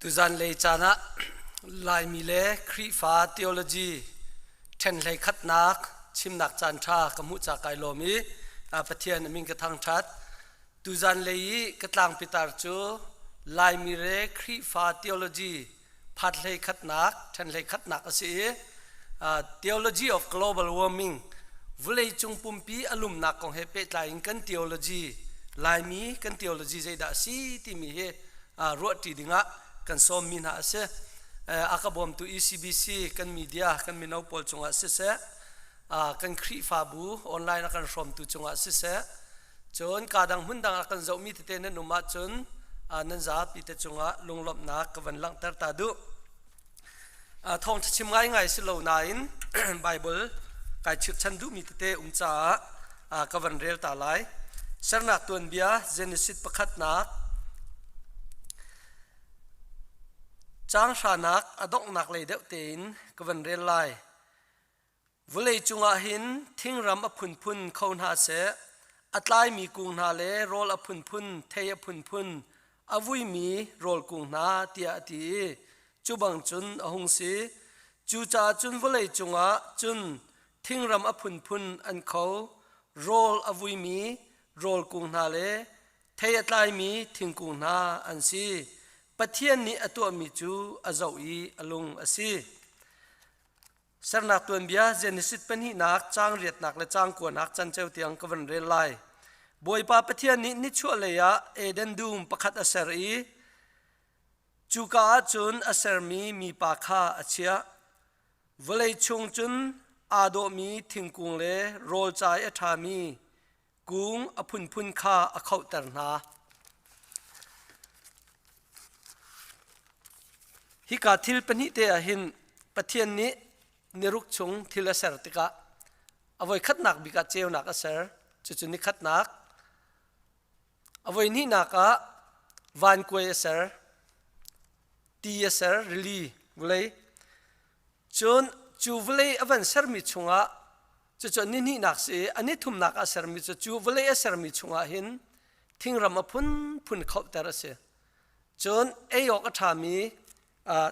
Tuzanlei caan ah Laimi le Khrihfa theology ṭhenhlei khatnak chimnak caanṭha ka hmuh ca kai lawm i Pathian a min ka thangṭhat. Tuzanlei i ka tlangpitar cu Laimi le Khrihfa theology phathlei khatnak, ṭhenhlei khatnak a si i Theology of Global Warming vawleicung pumpi a lumnak kong he pehtlai in kan theology Laimi kan theology zeidah a si timi hi ruahṭi dingah kan sawmmi hna a si. A ka bawmtu ECBC kan media kan mino pawl cungah siseh, kan Khrihfabu online a kan hrawmtu cungah siseh, cun ka dang hmun dang ah kan zohmi tete nan um ahcun nan zapi te cungah lunglawmhnak ka van langhter ta duh. Thawngṭha chim ngaingai si lo nain Bible kai chirhchan duhmi tete um caah ka van rel ta lai. Sernak tuanbia Genesis pakhatnak caang hranak a donghnak lei deuh tein ka van rel lai. Vawlei cungah hin thingram a phunphun kho hna seh, a tlaimi kung hna le rawl a phunphun, thei a phunphun, a vuimi rawl kung hna, tiah a ti i cu bang cun a hung si. Cucaah cun vawlei cungah cun thingram a phunphun an kho, rawl a vuimi rawl kung hna le thei a tlaimi thingkung hna an si. Pathian nih a tuahmi cu a zoh i a lung a si. Sernak tuanbia Genesis pahnihnak caang riatnak le caang kuanak canceo tiang ka van rel lai. Bawipa Pathian nih nichuahlei ah Eden dum pakhat a ser i cuka ah cun a sermi mipa kha a chiah. Vawlei chung cun aa dawhmi thingkung le rawl cai a ṭhami kung a phunphun kha a khohter hna. Hika thil pahnih te ah hin Pathian nih niruk chung thil a ser tikah a voikhatnak bik ah ceunak a ser, cucu nikhatnak. A voihnihnak ah vankuai a ser, ti a ser, rili, vawlei. Cun cu vawlei a van sermi chungah cucu ni hnihnak si i a ni thumnak ah sermi cu cu vawlei a sermi chungah hin thingram a phunphun khohter a si. Cun ei awk a ṭhami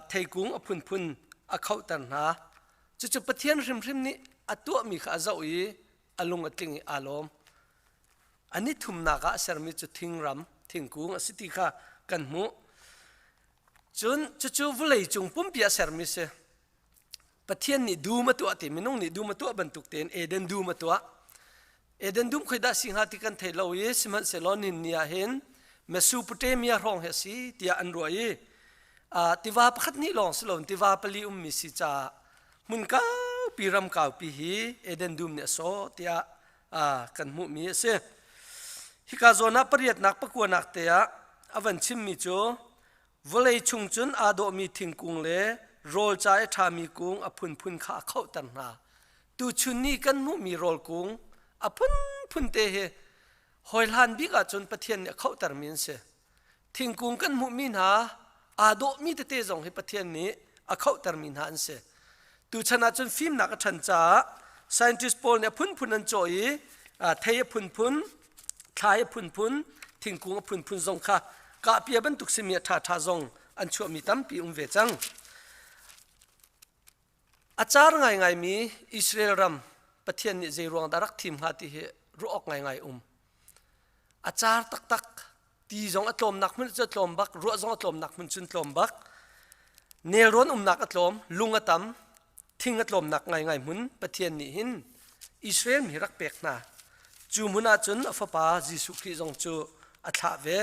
theikung a phunphun a khohter hna. Cucu Pathian hrimhrim nih a tuahmi kha a zoh i a lung a tling i aa lawm. A ni thumnak ah a sermi cu thingram, thingkung a si ti kha kan hmuh. Cun cucu vawlei cung pumpi a sermi si. Pathian nih dum a tuah ti minung nih dum a tuah bantuk tein Eden dum a tuah. Eden dum khoi dah si hnga ti kan thei lo i sihmanhsehlaw nin ni ah hin Mesopotamia hrawng hi a si tiah an ruah i tiva pakhat nih lawng si loin tiva pali ummi si caah hmun kaupi ram kaupi hi Eden dum nih a sawh tiah kan hmuhmi a si. Hika zawn ah pariatnak pakuanak te ah a van chimmi cu vawlei chung cun aa dawhmi thingkung le rawl ca i ṭhami kung a phunphun kha a khohter hna. Tuchun ni kan hmuhmi rawl kung a phunphun te hi hawi hlan bik ahcun Pathian nih a khohtermi an si. Thingkung kan hmuhmi hna aa dawhmi tete zong hi Pathian nih a khohtermi hna an si. Tuchan ahcun fimnak a ṭhan caah scientist pawl nih a phunphun an cawh i thei a phunphun, thlai a phunphun, thingkung a phunphun zong kha kahpia bantuk simi a ṭhaṭha zong an chuahmi tampi um ve cang. A car ngaingaimi Israel ram Pathian nih zei ruang dah rak thim hnga ti hi ruah awk ngaingai um. A car taktak. Ti zong a tlawmnak hmun cu a tlawm bak, ruah zong a tlawmnak hmun cun tlawm bak. Nelrawn umnak a tlawm, lung a tam, thing a tlawmnak ngaingai hmun Pathian nih hin Israel mi rak pek hna. Cu hmun ah cun a fapa Jesuh Khrih zong cu a thlah ve.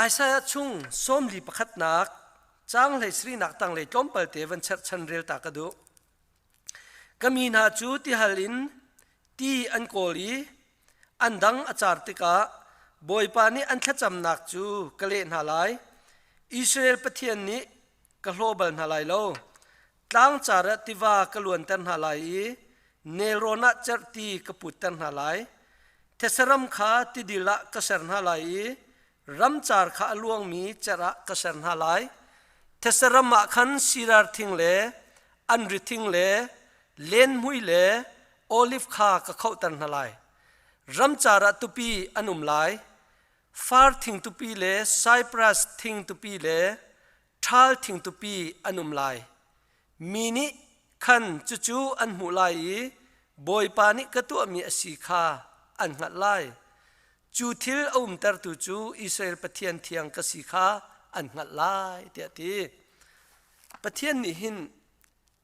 Isaiah chung sawmli pakhatnak caang hlei sarinak tanglei tlawmpal te van cherhchan rel ta ka duh. Ka mi hna cu tihal in ti an kawl i an dang a car tikah Bawipa nih an thlacamnak cu ka leh hna lai. Israel Pathian nih ka hlaw bal hna lai lo. Tlangcar ah tiva ka luanter hna lai i nelrawn ah cerhti ka putter hna lai. Thesaram kha tidil ah ka ser hna lai i ramcar kha a luangmi cerh ah ka ser hna lai. Thesaram ah khan sirar thing le anri thing le lenhmui le oliv kha ka khohter hna lai. Ramcar ah tupi an um lai. Far thing tupi le saipras thing tupi le ṭhal thing tupi an um lai. Mi nih khan cucu an hmuh lai i Bawipa nih ka tuahmi a si kha an hngalh lai. Cu thil a umtertu cu Israel Pathian thiang ka si kha an hngalh lai, tiah a ti. Pathian nih hin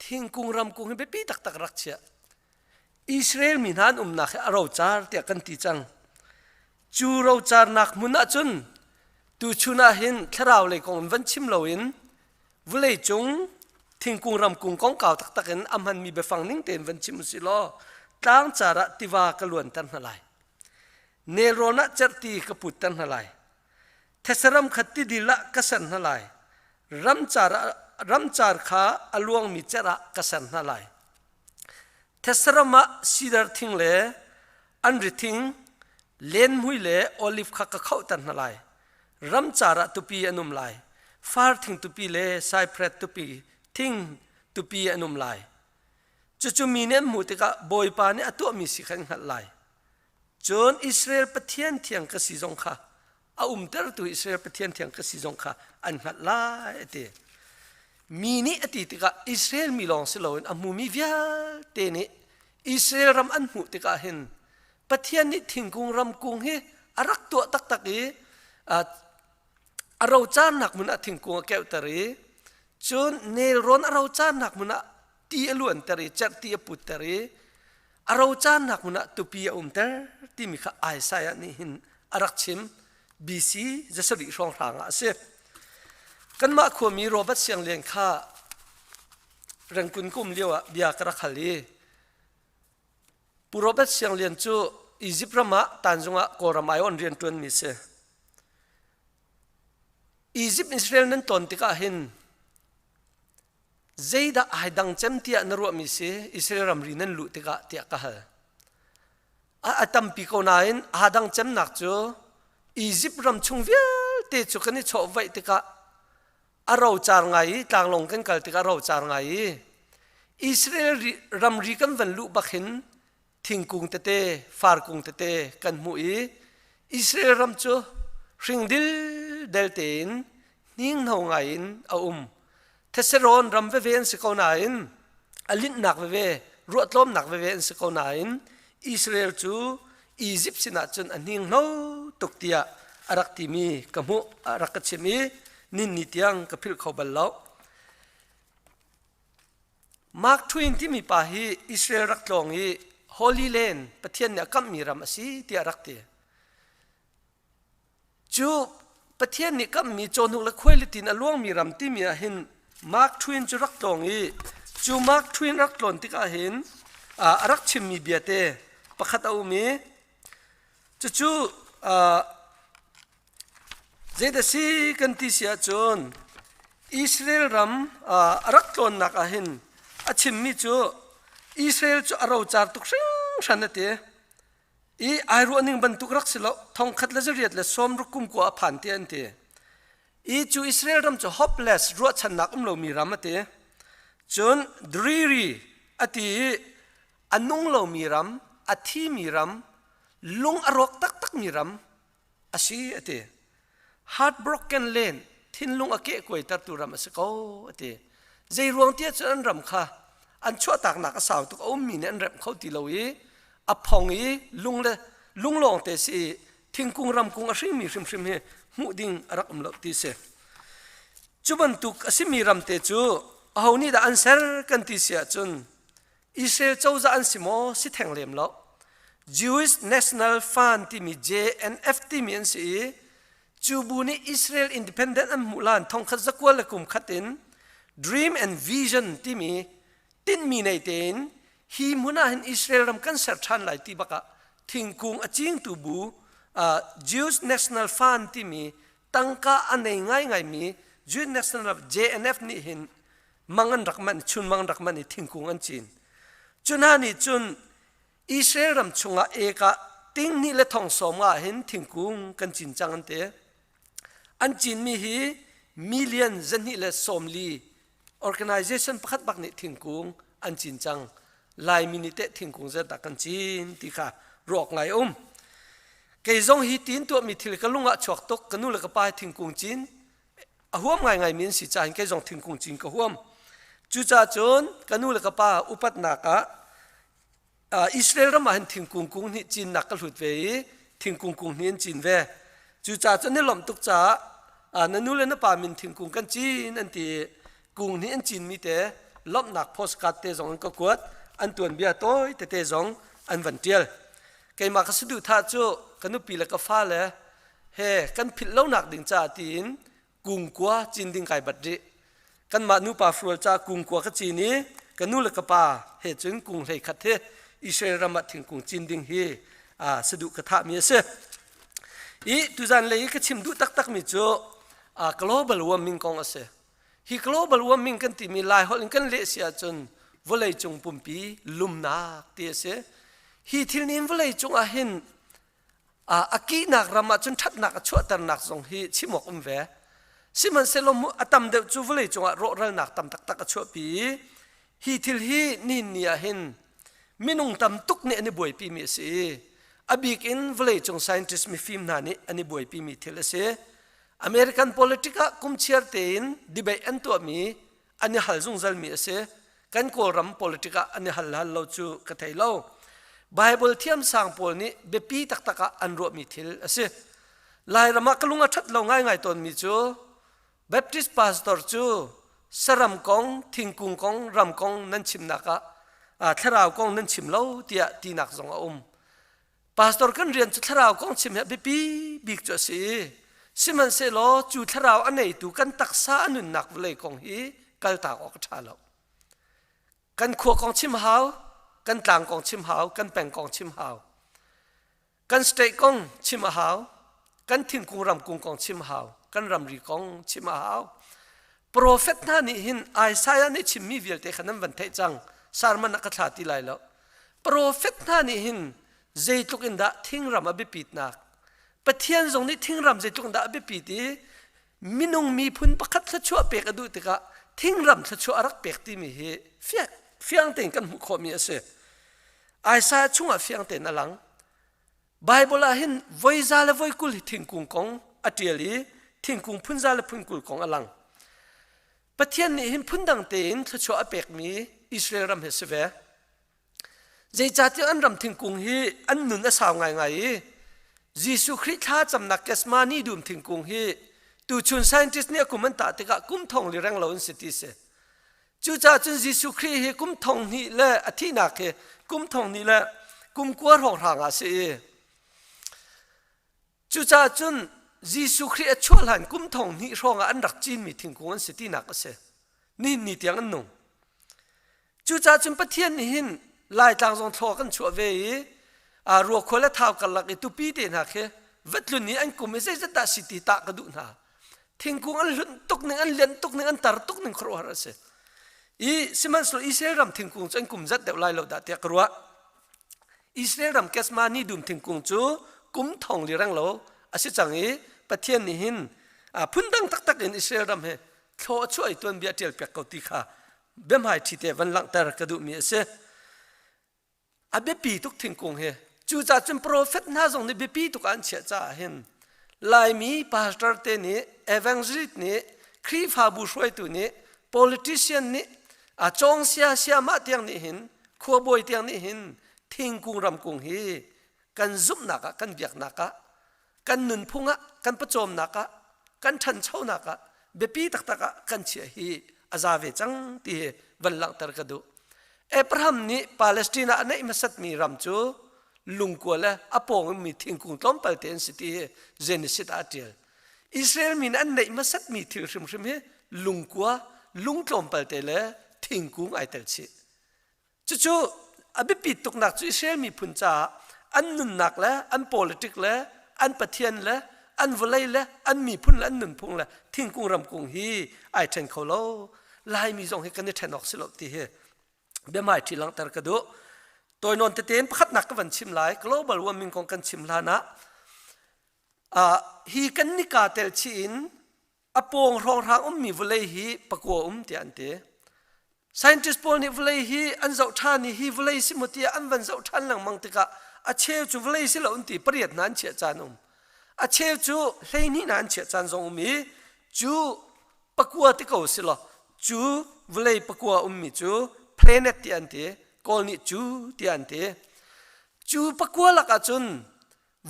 thingkung ramkung hi biapi taktak rak chiah. Israel mi hna an umnak hi a rocar tiah kan ti cang. Cu rocarnak hmun ah cun tuchun ah hin thlarau lei kong in van chim loin vawlei cung thingkung ramkung kongkau taktak in a hmanmi biafang ning tein van chim usih law tlangcar ah tiva ka luanter hna lai. Nelrawn ah cerhti ka putter hna lai. Thetse kha tidil ah ka ser hna lai. Ramcar, ramcar kha a luangmi cerh ah ka ser hna lai. Thetse ram ah sidar thing le anri thing, lenhmui le oliv kha ka khohter hna lai. Ramcar ah tupi an um lai. Far thing tupi le saipret tupi thing tupi an um lai. Cucu mi nih an hmuh tikah Bawipa nih a tuahmi si kha an hngalh lai. Cun Israel Pathian thiang ka si zong kha a umtertu Israel Pathian thiang ka si zong kha an hngalh lai a ti. Mi nih a ti tikah Israel mi lawng si loin a hmumi vialte nih Israel ram an hmuh tikah hin Pathian nih thingkung ramkung hi a rak tuah taktak i a rocarnak hmun ah thingkung a keuhter i cun nelrawn a rocarnak hmun ah ti a luanter i cerhti a putter i a rocarnak hmun ah tupi a umter timi kha Isaiah nih hin a rak chim BC zasarih hrawnghrang ah a si. Kanmah khuami Robert Sianglian kha Rengkun kum lio ah bia ka rak hal i Pu Robert Sianglian cu Egypt ram ah tanzung ah Kawlram aiawh rian ṭuanmi si. Egypt Israel nan ton tikah hin Zeidah ai dang cem tiah na ruahmi si Israel ramri nan luh tikah tiah ka hal. A, a tampi ko nain aa dang cemnak cu Egypt ram chung vialte cu kan i chawhvaih tikah a rocar ngai i tlanglawng kan kal tikah a rocar ngai i Israel ramri kan van luh bak hin thingkung tete, farkung tete kan hmuh i Israel ram cu hring dildel tein hninghno ngai in a um. Theserawn ram veve an si ko nain a linhnak veve, ruahtlawmnak veve an si ko nain Israel cu Egypt sinah cun a hninghno tuk tiah a rak timi ka hmuh, a rak ka chim i ninni tiang ka philh kho bal lo. Mark Twain timi pa hi Israel rak tlawng i Holy Land Pathian nih a kamhmi ram a si tiah rak ti. Cu Pathian nih kamhmi cawhnuk le khuailitin a luangmi ram timi ah hin Mark Twain cu rak tlawng i cu Mark Twain rak tlawn tikah hin a rak chimmi biate pakhat a um i cucu Zeidah si kan ti si ahcun Israel ram a rak tlawnnak ah hin a chimmi cu Israel cu a rocar tuk hringhran a ti i ai ruahning bantuk rak si lo thongkhat le zariat le sawmruk kum kua a phan ti an ti i cu Israel ram cu hopeless ruahchannak um lomi ram a ti cun dreary a ti i a nung lomi ram a thimi ram lung a rawk taktakmi ram a si a ti. Heartbroken len thinlung a kehkuaitertu ram a si ko a ti. Zei ruang tiah cun an ram kha an chuahtaknak a sau tuk a ummi nih an remh kho ti lo i a phong i lung le lunglawng te si i thingkung ramkung a hringmi hrimhrim hi hmuh ding a rak um lo ti si. Cu bantuk a simi ram te cu aho nih dah an ser kan ti si ahcun Israel cozah an si maw si theng lem lo. Jewish National Fund timi JNF timi an si i cu bu nih Israel independent an hmuh lan thongkhat zakua le kum khat in Dream and Vision timi tinhmi nei tein hi hmun ah hin Israel ram kan ser ṭhan lai ti bakah thingkung a cingtu bu uh, Jewish National Fund timi tangka a nei ngaingaimi Jewish National JNF nih hin mang an rak manh chunmang an rak manh i thingkung an cin cu hna nih cun Israel ram chungah ek ah ting hnih le thong sawm nga hin thingkung kan cin cang an ti an cinmi hi million zahnih le sawm li organization pakhat bak nih thingkung an cin cang Laimi nih teh thingkung zeidah kan cin ti kha ruak ngai um. Kei zong hi tiin tuahmi thil ka lung ah chuak tuk. Ka nu le ka pa hi thingkung cin a huam ngaingai mi an si caah kei zong thingkung cin ka huam. Cucaah cun ka nu le ka pa upatnak ah Israel ram ah hin thingkung kung hnih cinnak ka hlut ve i thingkung kung hnih an cin ve. Cucaah cun ni lawmh tuk caah na nu le na pa min thingkung kan cin an ti i kung hnih an cinmi te lawmhnak postcard te zong an ka kuat an tuanbia tawi tete zong an van ṭial. Keimah ka saduhthah cu ka nupi le ka fale he kan philh lonak ding caah tiin kungkua cin ding kai bat rih. Kanmah nupa hrual ca kungkua ka cin i ka nu le ka pa he cun kung hlei khat hi Israel ram ah thingkung cin ding hi saduh ka thahmi a si. I tuzan lei i ka chim duh taktakmi cu global warming kong a si. Hi global warming kan timi Lai holh in kan leh si ahcun vawleicung pumpi lumnak ti a si. Hi thil nih vawleicung ah hin a kihnak ram ah cun ṭhatnak a chuahternak zong hi chim awk um ve. Sihmanhsehlaw a tam deuh cu vawleicung ah rawhralnak tam taktak a chuahpi i hi thil hi nihin ni ah hin minung tam tuk nih an i buaipimi a si i a bik in vawleicung scientist mifim hna nih an i buaipimi thil a si. American politic ah kumchiar tein debate an tuahmi an i hal zungzalmi a si. Kan Kawlram politic ah an i hal hal lo cu ka thei lo. Bible thiamsang pawl nih biapi taktak ah an ruahmi thil a si. Lairam ah ka lung a ṭhat lo ngaingai tawnmi cu Baptist pastor cu saram kong, thingkung kong, ram kong nan chimnak ah thlarau kong nan chim lo tiah tinak zong a um. Pastor kan rian cu thlarau kong chim hi a biapi bik cu a si. Sihmanhsehlaw cu thlarau a neitu kan taksa a nunnak vawlei kong hi kaltak awk a ṭha lo. Kan khua kong chim hau, kan tlang kong chim hau, kan peng kong chim hau. Kan state kong chim a hau, kan thingkung ramkung kong chim hau, kan ramri kong chim a hau. Profet hna nih hin Isaiah nih chimmi vialte kha nan van theih cang. Sarman a ka thla ti lai lo. Profet hna nih hin zeitluk in dah thingram a biapitnak Pathian zong nih thingram zeitluk in dah a biapit i minung miphun pakhat thluachuah pek a duh tikah thingram thluachuah a rak pek timi hi fiang tein kan hmuh khawhmi a si. Isaiah chungah fiang tein a lang. Baibal ah hin voi za le voi 20 hi thingkung kong a ṭial i thingkung phun za le phun 20 kong a lang. Pathian nih hin phundang tein thluachuah a pekmi Israel ram hi si ve. Zeicahtiah an ram thingkung hi an nun a sau ngaingai i Jesuh Khrih thla camnak Gethsemane dum thingkung hi tuchun scientist nih a kum an tah tikah kum thong li reng lo an si ti si. Cucaah cun Jesuh Khrih hi kum thong hnih le a thihnak hi kum thong hnih le kum kua hrawnghrang ah a si i cucaah cun Jesuh Khrih a chuah hlan kum thong hnih hrawng ah an rak cinmi thingkung an si tinak a si. Nihin ni tiang an nung. Cucaah cun Pathian nih hin Laitlang zong thlaw kan chuah ve i ruakhua le thau karlak i tupi te hna khi va tlun i an kum i zeizat dah si ti tah ka duh hna. Thingkung an hlunh tuk ning, an lianh tuk ning, an tar tuk ning khuaruahhar a si. I sihmanhsehlaw Israel ram thingkung cu an kum zat deuh lai lo dah tiah ka ruah. Israel ram Gethsemane dum thingkung cu kum thong li reng lo a si cang i Pathian nih hin phundang taktak in Israel ram hi thlaw a chuah i tuanbia a ṭial piak ko ti kha biahmai ṭhi te van langhter ka duhmi a si. A biapi tuk thingkung hi. Cucaah cun profet hna zong nih biapi tuk ah an chiah caah hin Laimi pastor te nih evangelist nih Khrihfabu hruaitu nih politician nih a cawng sia siamah tiang nih hin khuabawi tiang nih hin thingkung ramkung hi kan zumhnak ah kan biaknak ah kan nunphung ah kan pawcawmnak ah kan ṭhanchonak ah biapi taktak ah kan chiah hi a za ve cang ti hi van langhter ka duh. Abraham nih Palestine ah a neih hmasatmi ram cu lungkua le a pawng ummi thingkung tlawmpal te an si ti hi Genesis ah a ṭial. Israel mi nih an neih hmasatmi thil hrimhrim hi lungkua, lung tlawmpal te le thingkung ai tel chih. Cucu a biapit tuknak cu Israel miphun caah an nunnak le an politic le an pathian le an vawlei le an miphun le an nunphung le thingkung ramkung hi ai ṭhen kho lo. Laimi zong hi kan i ṭhen awk si lo ti hi biahmaiṭhi langhter ka duh. Tawinawn tete in pakhatnak ka van chim lai. Global warming kong kan chim hlan ah hi kan nika tel chih in a pawng hrawnghrang ummi vawlei hi pakua um tiah an ti. Scientist pawl nih vawlei hi an zoh ṭhan i hi vawlei si maw tiah an van zoh ṭhan lengmang tikah A cheu cu vawlei si lo an ti pariat hna an chiah caan um. A cheu cu 12 hna an chiah caan zong um i cu pakua ti ko si law cu vawlei pakua ummi cu planet ti an ti. Kawl nih cu ti an ti. Cu pakua lakah cun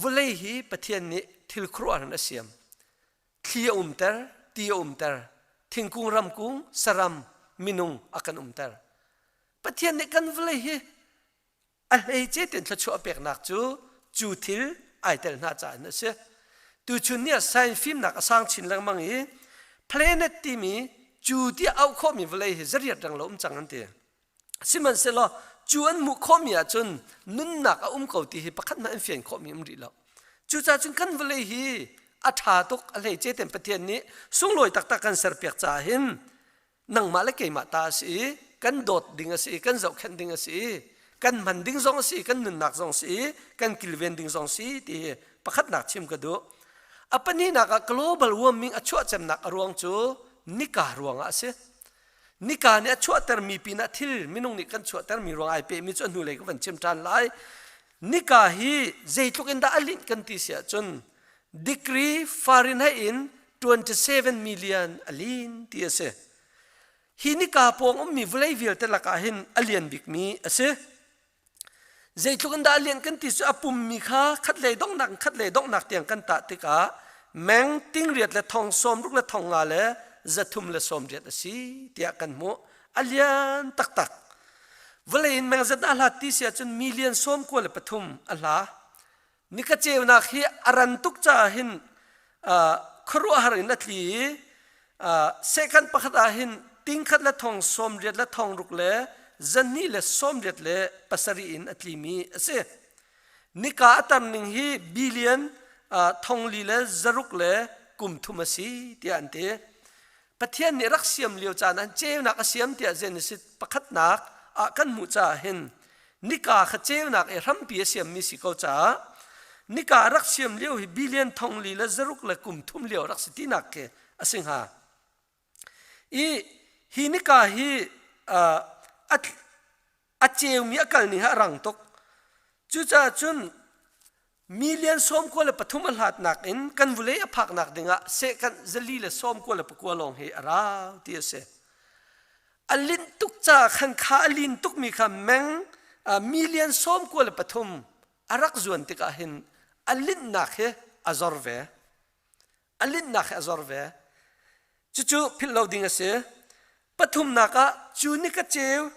vawlei hi Pathian nih thil khuaruahhar in a siam. Thli a umter, ti a umter, thingkung ramkung, saram, minung a kan umter. Pathian nih kan vawlei hi a hleice tein thluachuah a peknak cu cu thil ai tel hna caah a si. Tuchun ni ah science fimnak a sang chin lengmang i planet timi cu tiah auh khawhmi vawlei hi zariat reng lo um cang an ti. Sihmanhsehlaw cu an hmuh khawhmi ahcun nunnak a um ko ti hi pakhat hmanh an fian khawhmi um rih lo. Cucaah cun kan vawlei hi a ṭha tuk a hleice tein Pathian nih sunglawi taktak kan serpiak caah hin nangmah le keimah ta a si i kan dawt ding a si i kan zohkhenh ding a si i kan hman ding zong a si i kan nunnak zong a si i kan kilven ding zong a si ti hi pakhatnak chim ka duh. A pahnihnak ah global warming a chuah cemnak a ruang cu nika ruangah a si. Nika nih a chuahtermi pinah thil minung nih kan chuahtermi ruang ai pehmi cu a hnulei ka van chim ṭhan lai. Nika hi zeitluk in dah a linh kan ti si ahcun degree Fahrenheit in 27 million a lin ti a si. Hi nika pawng ummi vawlei vialte lakah hin a lian bikmi a si. Zeitluk in dah a lianh kan ti cu a pummi kha khatlei donghnak in khatlei donghnak tiang kan tah tikah meng tingriat le thong sawmruk le thong nga le zathum le sawmriat a si tiah kan hmuh. A lian taktak. Vawlei in meng zat a hlat ti si ahcun million 93 a hla. Nika ceunak hi a ran tuk caah hin khuaruahhar in a tli i second pakhat ah hin tingkhat le thong sawmriat le thongruk le zahnih le sawmriat le pasarih in a tlimi a si. Nika a tar ning hi billion thongli le zaruk le kum thum a si tiah an ti. Pathian nih rak siam lio caan ah ceunak a siam tiah Genesis pakhatnak ah kan hmuh caah hin nika kha ceunak i hrampi a siammi si ko caah nika a rak siam lio hi billion thong li le zaruk le kum thum lio rak si tinak khi a si hnga. I hi nika hi a a ceumi a kal ni ha a rang tuk. Cucaah cun million 93 a hlatnak in kan vulei a phaknak dingah second 499 lawng hi a rau ti a si. A linh tuk caah khan kha a lin tukmi kha meng million 93 a rak zuan tikah hin a linhnak hi a zor ve. A linhnak hi a zor ve. Cucu philh lo ding a si. Pathumnak ah cu ni ka ceu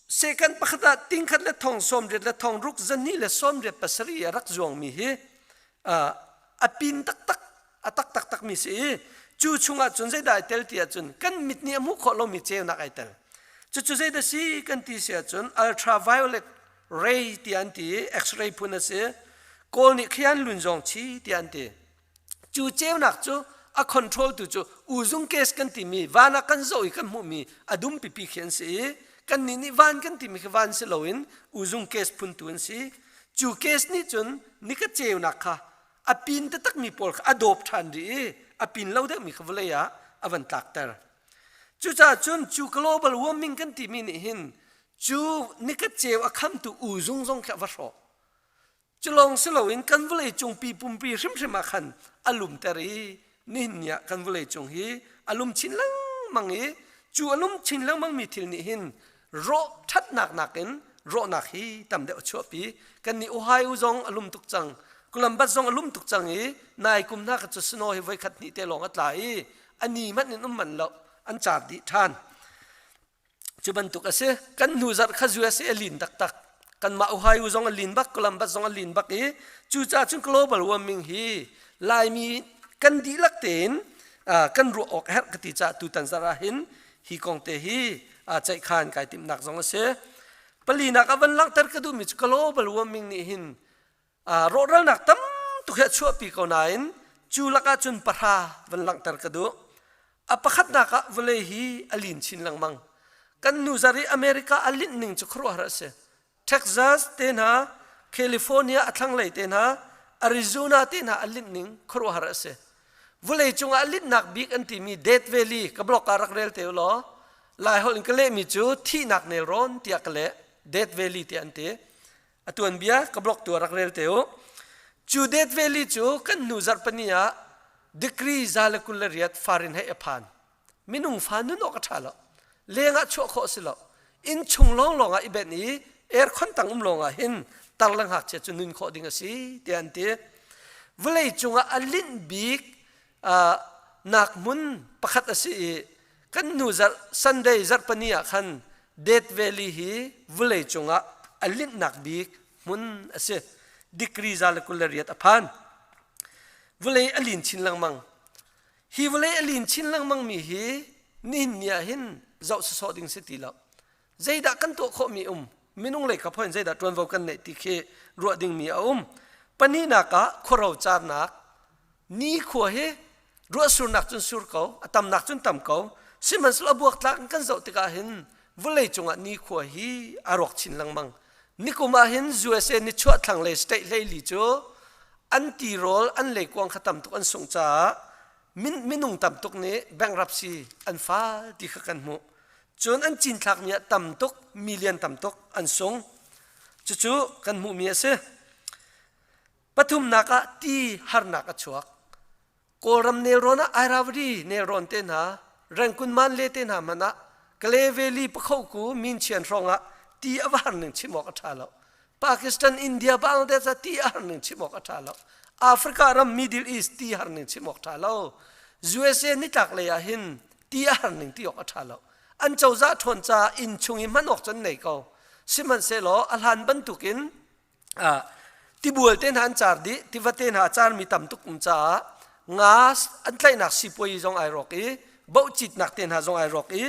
second pakhat ah tingkhat le thong sawmriat le thong ruk zahnih le sawmriat pasarih a rak zuangmi hi a pin taktak a tak taktak mi si i cu chungah cun zeidah ai tel ti ahcun kan mit nih a hmuh khawh lomi ceunak ai tel. Cucu zeidah si kan ti si ahcun ultraviolet ray ti an ti i x-ray phun a si. Kawl nih khian lun zawng chi ti an ti. Cu ceunak cu a control tu cu uzung case kan timi van ah kan zoh i kan hmuhmi a dum pipi khi an si i kannih nih van kan timi khi van si loin uzung case phun tu an si. Cu case nih cun nika ceunak kha a pin taktakmi pawl kha a dawp ṭhan rih i a pin lo deuhmi kha vawlei ah a van tlakter. Cucaah cun cu global warming kan timi nih hin cu nika ceu a khamtu uzung zong khi a va hrawh. Culawng si loin kan vawleicung pi pumpi hrimhrim ah khan a lumter i nihin ni ah kan vawleicung hi a lum chin lengmang i cu a lum chin lengmangmi thil nih hin rawh ṭhatnak nakin rawhnak hi tam deuh a chuahpi. Kannih Ohio zong a lum tuk cang. Columbus zong a lum tuk cang i nai kum hna kha cu snow hi voikhat hnih te lawng a tla i a ni hmanh in um manh lo an car dih ṭhan. Cu bantuk a si. Kan hnu zarh kha USA a lin taktak. Kanmah Ohio zong a lin bak, Columbus zong a lin bak i cucaah cun global warming hi Laimi kan dihlak tein kan ruah awk a herh ka ti caah tutan zarh ah hin hi kong te hi ceihkhan kai timhnak zong a si. Palinak ah van langhter ka duhmi cu global warming nih hin rawhralnak tam tuk hi a chuahpi ko nain cu lakah cun pahra van langhter ka duh. A pakhatnak ah vawlei hi a lin chin lengmang. Kan nu zar i America a linh ning cu khuaruahhar a si. Texas te hna, California a thlanglei te hna, Arizona te hna a linh ning khuaruahhar a si. Vawlei cungah a linhnak bik an timi Death Valley ka blog ah rak rel te u law Lai holh in ka lehmi cu thihnak nelrawn tiah ka leh. Death Valley tiah an ti. A tuanbia ka blog tu rak rel te u. Cu Death Valley cu kan hnu zarh pani ah degree 128 Fahrenheit a phan. Minung fa nun awk a ṭha lo. Leng ah chuah khawh a si lo. Inn chung lawnglawng ah i benh i aircon tang um lawng ah hin tar le ngakchia cu nun khawh ding a si tiah an ti. Vawlei cungah a linh bik nak hmun pakhat a si i kan hnu zarh Sunday zarhpani ah khan Death Valley hi vawlei cungah a linhnak bik hmun a si. Degree 128 a phan. Vawlei a lin chin lengmang. Hi vawlei a lin chin lengmang mi hi nihin ni ah hin zoh sawsawh ding si ti lo. Zeidah kan tuah khawhmi um? Minung lei kap hoin zeidah ṭuanvo kan neih ti khi ruah dingmi a um. Pahnihnak ah khuaro carnak nikhua hi ruahsurnak cun sur ko, a tamnak cun tam ko. Sihmanhsehlaw a buaktlak in kan zoh tikah hin vawlei cungah nikhua hi a rawk chin lengmang. Nikum ah hin USA nichuah thlanglei state hleili cu an tirawl an leikuang kha tam tuk an sungh caah minung tam tuk nih bankruptcy an fal ti kha kan hmuh. Cun an cinthlakmi ah tam tuk million tam tuk an sung. Cucu kan hmuhmi a si. Pathumnak ah ti harnak a chuak. Kawlram nelrawn ah Airavadi nelrawn te hna, Rangoon Manle te hna hmanh ah Kale Valley Pakhoku Minchian hrawng ah ti a va har ning chim awk a ṭha lo. Pakistan, India, Bangladesh ah ti a har ning chim awk a ṭha lo. Africa ram Middle East ti har ning chim awk ṭha lo. USA nitlak lei ah hin ti a har ning ti awk a ṭha lo. An cozah ṭhawn caah inn chung i hman awk cu an nei ko. Sihmanhsehlaw a hlan bantukin tibual te hna an car dih tiva te hna a carmi tam tuk um caah nga an tlaihnak sipuai zong ai rawk i bohcitnak te hna zong ai rawk i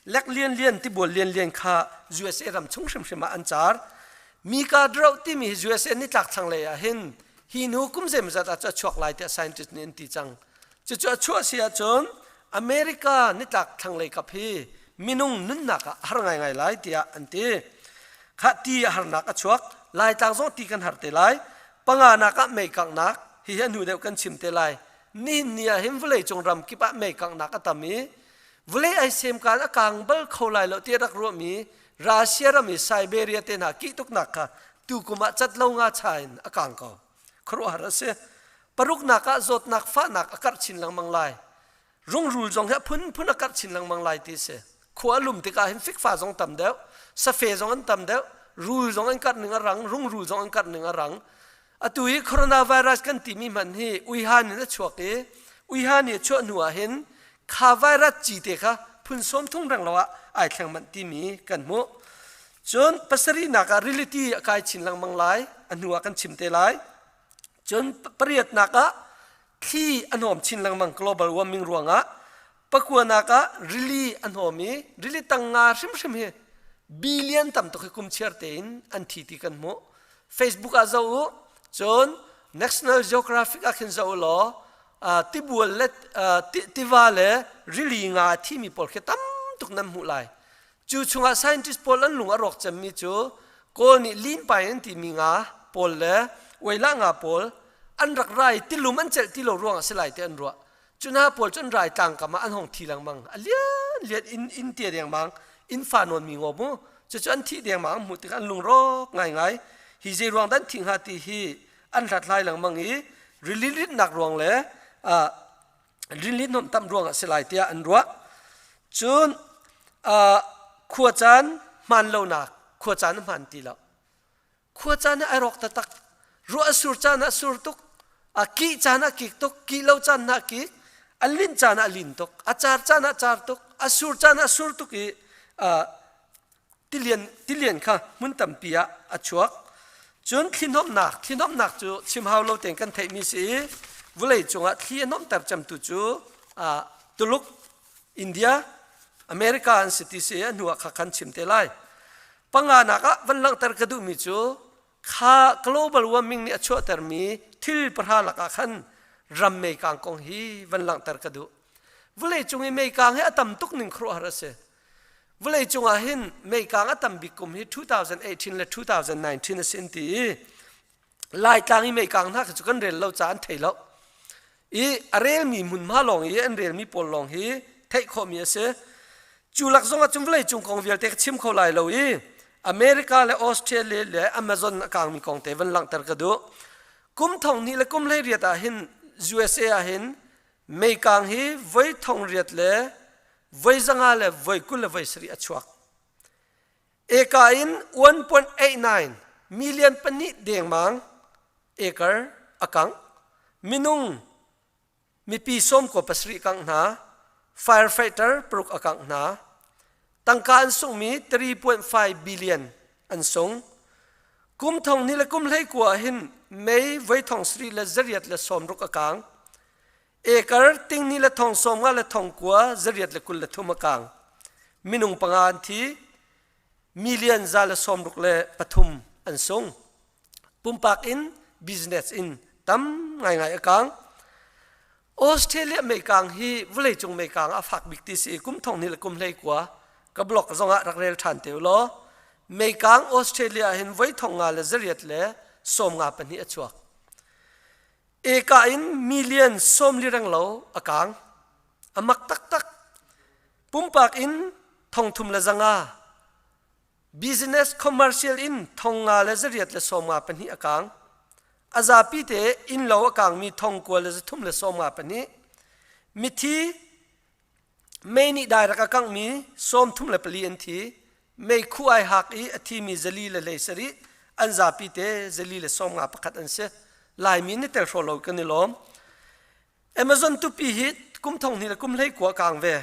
lek lian lian tibual lian lian kha USA ram chung hrimhrim ah an car Mika drought timi hi USA nitlak thlanglei ah hin hi hnu kum zeimawzat ah cu a chuak lai tiah scientist nih an ti cang cucu a chuah si ahcun America nitlak thlanglei kap hi minung nunnak ah a har ngaingai lai tiah an ti. Khah ti a harnak a chuak. Laitlang zong ti kan har te lai. Panganak ah mei kanghnak hihi a hnu deuh kan chim te lai. Nihin ni ah hin vawleicung ram kip ah mei kanghnak a tam i vawlei ai semkaan a kang bal kho lai lo ti rak ruahmi Russia ram i Siberia te hna kih tuknak kha tukum ah cat lo nga cha in a kang ko. Khuaruahhar a si. Paruknak ah zawtnak fahnak a karh chin lengmang lai. Rungrul zong hi a phunphun a karh chin lengmang lai ti si. Khua a lum tikah hin fikfa zong tam deuh, safe zong an tam deuh, rul zong an karh ning a rang, rungrul zong an karh ning a rang. Atu hi coronavirus kan timi hmanh hi uihan in a chuak i uihan i a chuah hnu ah hin kha virus ci te kha phun sawm thum reng lo ah ai thleng manh timi kan hmuh. Cun pasarihnak ah reality a kai chin lengmang lai, a hnu ah kan chim te lai. Cun pariatnak ah thli a hnawm chin lengmang global warming ruangah pakuanak ah rili a hnawm i rili tang nga hrimhrim hi billion tam tuk hi kum chiar tein an thi ti kan hmuh Facebook ah zoh u cun National Geographic ah khin zoh u law tibual le tiva le rili nga a thimi pawl khi tam tuk nan hmuh lai Cu chungah scientist pawl an lung a rawk cemmi cu Kawl nih linpai an timi nga pawl le uaila nga pawl an rak rai tilum an celh ti lo ruangah si lai ti an ruah. Cu hna pawl cu an rai tlangkam ah an hong thi lengmang. A lian lian inn inn tia dengmang inn fa nawnmi ngaw mu. Cucu an thih dengmang an hmuh tikah an lungrawk ngaingai. Hi zei ruang dah an thih hnga ti hi an hlathlai lengmang i rili ritnak ruang le rinli nuamhtam ruangah si lai tiah an ruah. Cun khua caan hmaan lonak khua caan a hmaan ti lo. Khua caan ai rawk taktak. Ruah a sur caan ah sur tuk, a kih caan ah kik tuk, kih lo caan ah kik, a linh caan ah lin tuk, a car caan ah car tuk, a sur caan ah sur tuk i tilian tilian kha hmun tampi ah a chuak. Cun thli hnawmhnak thli hnawmhnak cu chim hau lo tein kan theihmi si i vawlei cungah thli a hnawmhter cemtu cu Tuluk, India, America an si ti si a hnu ah kha kan chim te lai. Panganak ah van langhter ka duhmi cu kha global warming nih a chuahtermi thil pahra lakah khan ram meikang kong hi van langhter ka duh. Vawlei cung i meikang hi a tam tuk ning khuaruahhar a si. Vawleicung ah hin meikang a tam bik kum hi 2018 le 2019 a si an ti i Laitlang i meikang hna kha cu kan rel lo ca an thei lo. I a relmi hmunhma lawng i an relmi pawl lawng hi theih khawhmi a si. Cu lak zong ah cun vawleicung kong vialte ka chim kho lai lo i America le Australia le Amazon a kangmi kong te van langhter ka duh. Kum thong hnih le kum 18 ah hin USA ah hin meikang hi voi thong riat le voi zanga le voi 20 le voi sarih a chuak. Eka in 1.89 million pahnih dengmang acre a kang. Minung mipi sawm ko pasarih kangh hna, firefighter paruk a kangh hna. Tangka an sunghmi 3.5 billion an sung. Kum thong ni le kum hlei kua hin mei voi thong sri le zariat le sawm ruk a kang. Ekar tingni le thong sawm nga le thong kua zariat le 23 a kang. Minung panga an thi. Million za le sawm ruk le pathum an sung. Pumpak in business in tam ngaingai a kang. Australia meikang hi vawleicung meikang a fak bik ti si kum thong ni le kum hlei kua ka blog zongah rak rel ṭhan te law meikang Australia hin voi thong nga le zariat le sawm nga pahnih a chuak. Eka in million sawm li reng lo a kang. A mak taktak. Pumpak in thong thum le zanga Business commercial in thong nga le zariat le sawm nga pahnih a kang. A zapi te innlo a kangmi thong kua le zathum le sawm nga pahnih. Mithi mei nih dairak a kanghmi sawm thum le pali an thi. Mei khu ai hak i a thimi zali le hlei sarih an zapi te zali le sawm nga pakhat an si. Laimi ni tel hraw lo kan i lawm. Amazon tupi hi kum thong hnih le kum hlei kua kang ve.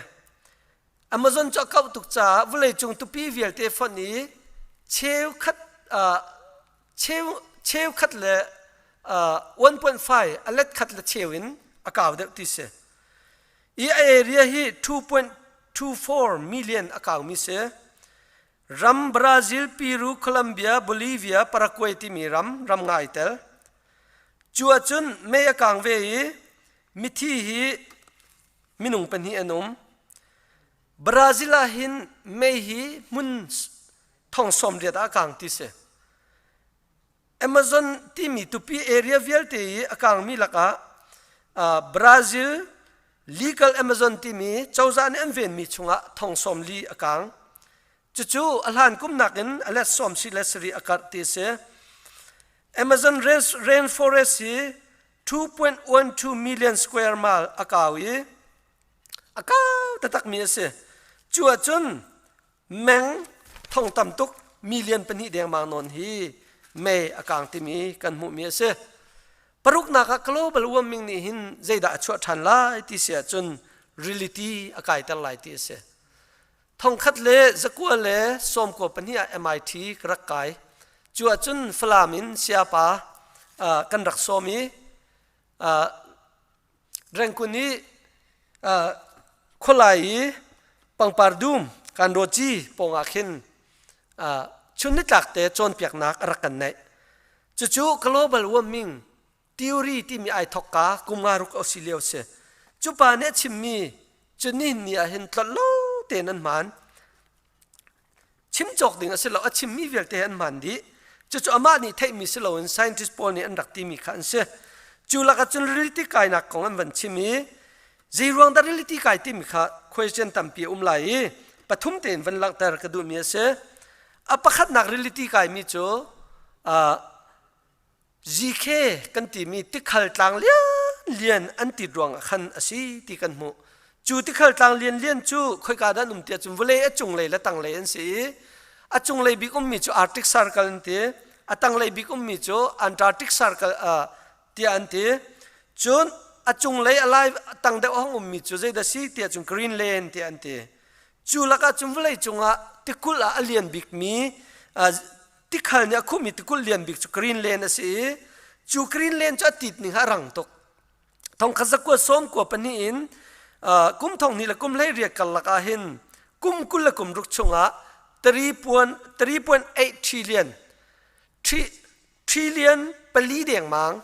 Amazon cu a kauh tuk caah vawleicung tupi vialte fonh i cheukhat cheu cheukhat le 1.5 a let khat le cheu in a kau deuh ti si. I a area hi 2.24 million a kaumi si. Ram Brazil, Peru, Colombia, Bolivia, Paraguay timi ram ram ngai tel. Cu ahcun mei a kang ve i mithi hi minung pahnih an um. Brazil ah hin mei hi hmun thong sawm riat ah a kang ti si. Amazon timi tupi area vialte i a kangmi lakah Brazil legal Amazon timi cozah nih an venmi chungah thong sawm li a kang. Cucu a hlan kum nakin a let sawm si le sarih a karh ti si. Amazon rainforest hi 2.12 million square mile a kau i a kau taktakmi a si. Cu ahcun meng thong tam tuk million pahnih dengmang nawn hi mei a kang timi kan hmuhmi a si. Paruknak ah global warming nih hin zeidah a chuah ṭhan lai ti si ahcun reality a kaiter lai ti a si. Thongkhat le zakua le sawmkua pahnih ah MIT ka rak kai. Cu ahcun Falam in sayapa kan rak sawm i Rengkun i khualai i pangpar dum kan rawci pawng ah khin chun nitlak te cawnpiaknak a rak kan neih. Cucu global warming theory timi ai thokka kum nga ruk a si lio si. Cu pa nih a chimmi cu nihin ni ah hin tlolh lo tein an hmaan. Chim cawk ding a si lo, a chimmi vialte an hmaan dih. Cucu amah nih theihmi si loin scientist pawl nih an rak timi kha an si. Cu lakah cun reality kainak kong an van chim i zeiruang dah reality kai timi kha question tampi a um lai i pathum tein van langhter ka duhmi a si. A pakhatnak reality kaimi cu GK kan timi tikhal tlang lianlian an tit ruangah khan a si ti kan hmuh. Cu tikhal tlang lianlian cu khoika dah an um tiah cun vawlei a cunglei le tanglei an si i a cunglei bik ummi cu Arctic Circle an ti, a tanglei bik ummi cu Antarctic Circle uh, tiah an ti. Cun a cunglei a lai tang deuh a hung ummi cu zeidah si tiah cun Greenland tiah an ti. Cu lakah cun vawlei cungah tikulh ah a lian bikmi uh, tikhal nih a khuhmi tikulh lian bik cu Greenland a si i cu Greenland cu a tit ning a rang tuk. Thongkhat zakua sawm kua pahnih in kum thong hnih le kum hlei riat karlak ah hin kum 20 le kum ruk chungah 3.8 trillion trillion pali dengmang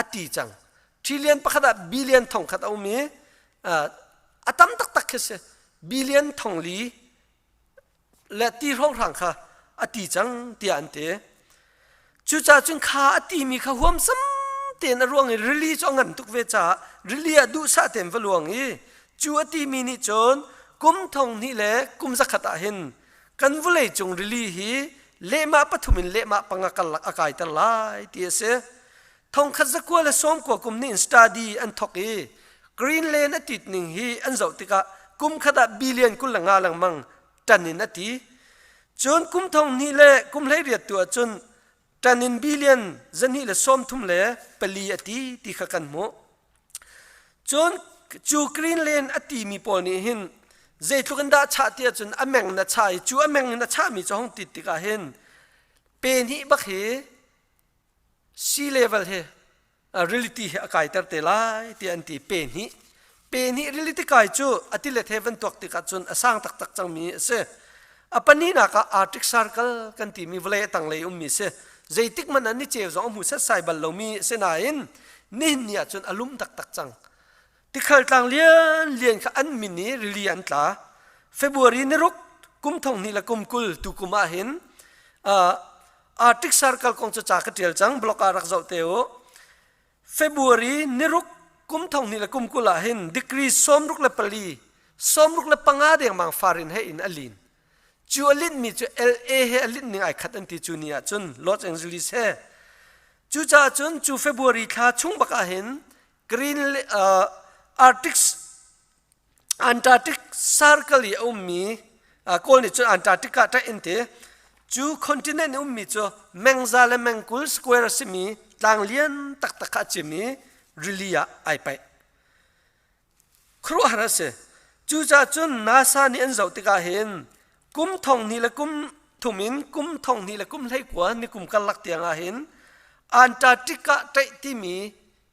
a ti cang. Trillion pakhat ah billion thong khat a um i a tam taktak khi si. Billion thong li le ti hrawnghrang kha a ti cang tiah an ti. Cucaah cun kha a timi kha huamsam tein a ruang i rili cu a ngan tuk ve caah rili ah duhsah tein va luang i cu a timi nih cun kum thong hnih le kum zakhat ah hin kan vawlei cung rili hi lehmah pathum in lehmah panga karlak a kaiter lai ti a si. Thongkhat zakua le sawmkua kum nih in study an thawk i Greenland a tit ning hi an zoh tikah kum khat ah billion 25 lengmang tan in a ti. Cun kum thong hnih le kum 18 tu ahcun tan in billion 234 a ti ti kha kan hmuh. Cun cu Greenland a timi pawl nih hin zeitluk in dah chah ti ahcun a meng na chah i cu a meng in a chahmi cu hong tit tikah hin pe hnih bak hi sea level hi reality hi a kaiter te lai tiah an ti pe hnih. Pe hnih reality kai cu a tilet he van tuak tikah cun a sang taktak cangmi a si. A pahnihnak ah Arctic Circle kan timi vawlei a tanglei ummi si. Zeitik hmanh ah ni ceu zong a hmu setsai bal lomi a si nain nihin ni ahcun a lum taktak cang. Tikhal tlang lianlian kha an min i rili an tla. February ni ruk kum thong hnih le kum 20 tu kum ah hin uh, Arctic Circle kong cu ca ka ṭial cang blog ah rak zoh te u. February ni ruk kum thong hnih le kum 20 ah hin degree 64 65 dengmang Fahrenheit in a lin. Cu a linhmi cu LA he a linh ning ai khat an ti cu ni ah cun Los Angeles he. Cucaah cun cu February thla chung bak ah hin Green uh, Arctic Antarctic Circle i a ummi Kawl nih cun Antarctica ṭaih in ti. Cu continent i ummi cu mengza le mengkul square a simi tlang lian taktak kha a cim i rili ah ai paih. Khuaruahhar a si. Cucaah cun NASA nih an zoh tikah hin kum thong hnih le kum thum in kum thong hnih le kum 19 ni kum karlak tiang ah hin Antarctica ṭaih timi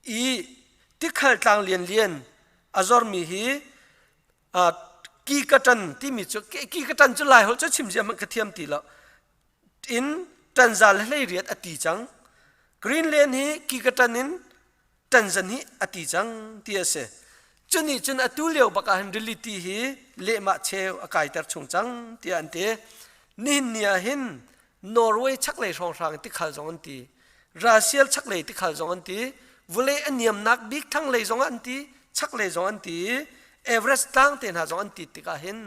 i tikhal tlang lianlian a zormi hi ki ka ṭan timi cu ki ka ṭan cu lai holh cu chim zia hmanh ka thiam ti lo in ṭanza le 18 a ti cang Greenland hi ki ka ṭan in ṭanzan hi a ti cang ti a si cu nih cun atu lio bak ah hin rili ti hi lehmah cheu a kaiter chung cang tiah an ti nihin ni ah hin Norway chaklei hrawnghrang tikhal zong an ti Russia chaklei tikhal zong an ti vulei a niamnak bik thlanglei zong an ti chaklei zong an ti Everest tlang te hna zong an ti tikah hin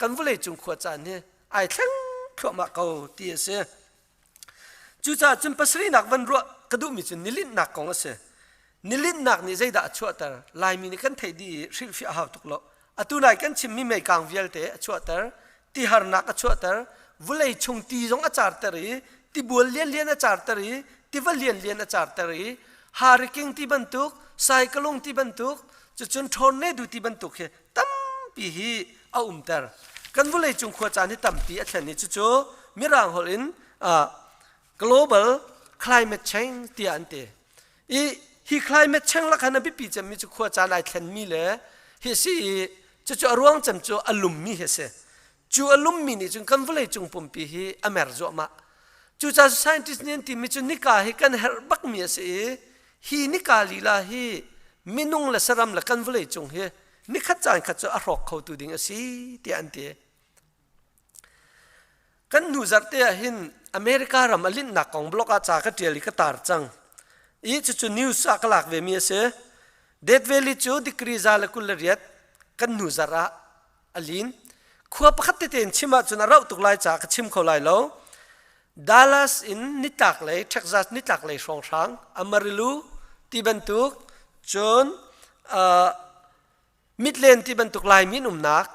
kan vulei cung khua caan hi ai thleng thluahmah ko ti a si cucaah cun pasarihnak van ruah ka duhmi cu nilinhnak kong a si nilinhnak nih zeidah a chuahter laimi nih kan theih dih i hrilhfiah a hau tuk lo Atu lai kan chimmi meikang vialte a chuahter, tiharnak a chuahter, vulei chung ti zong a carter i tibual lianlian a carter i tiva lianlian a carter i hurricane ti bantuk, saikalung ti bantuk, cucun tornado ti bantuk hi tampi hi a umter. Kan vulei cung khua caan hi tampi a thlen i cucu mirang holh in uh, global climate change tiah an ti. I hi climate change lak han a biapi cemmi cu khua caan ai thlenmi le hi si i cucu a ruang cem cu a lummi hi a si. Cu a lummi nih cun kan vawlei cung pumpi hi a mer zuahmah. Cucaah scientist nih an timi cu nika hi kan herh bakmi a si i hi nika lila hi minung le saram le kan vawlei cung hi nikhat caan khat cu a hrawk khotu ding a si tiah an ti. Kan hnu zarh te ah hin America ram a linhnak kong blog ah ca ka ṭial i ka tar cang. I cucu news ah ka lak vemi a si. Death Valley cu degree 128 kan hnu zarh ah a lin. Khua pakhat tete in chim ahcun a rauh tuk lai caah ka chim kho lai lo. Dallas in nitlaklei, Texas nitlaklei hrawnghrang, Amarillo ti bantuk, cun uh, Midland ti bantuk Laimi an umnak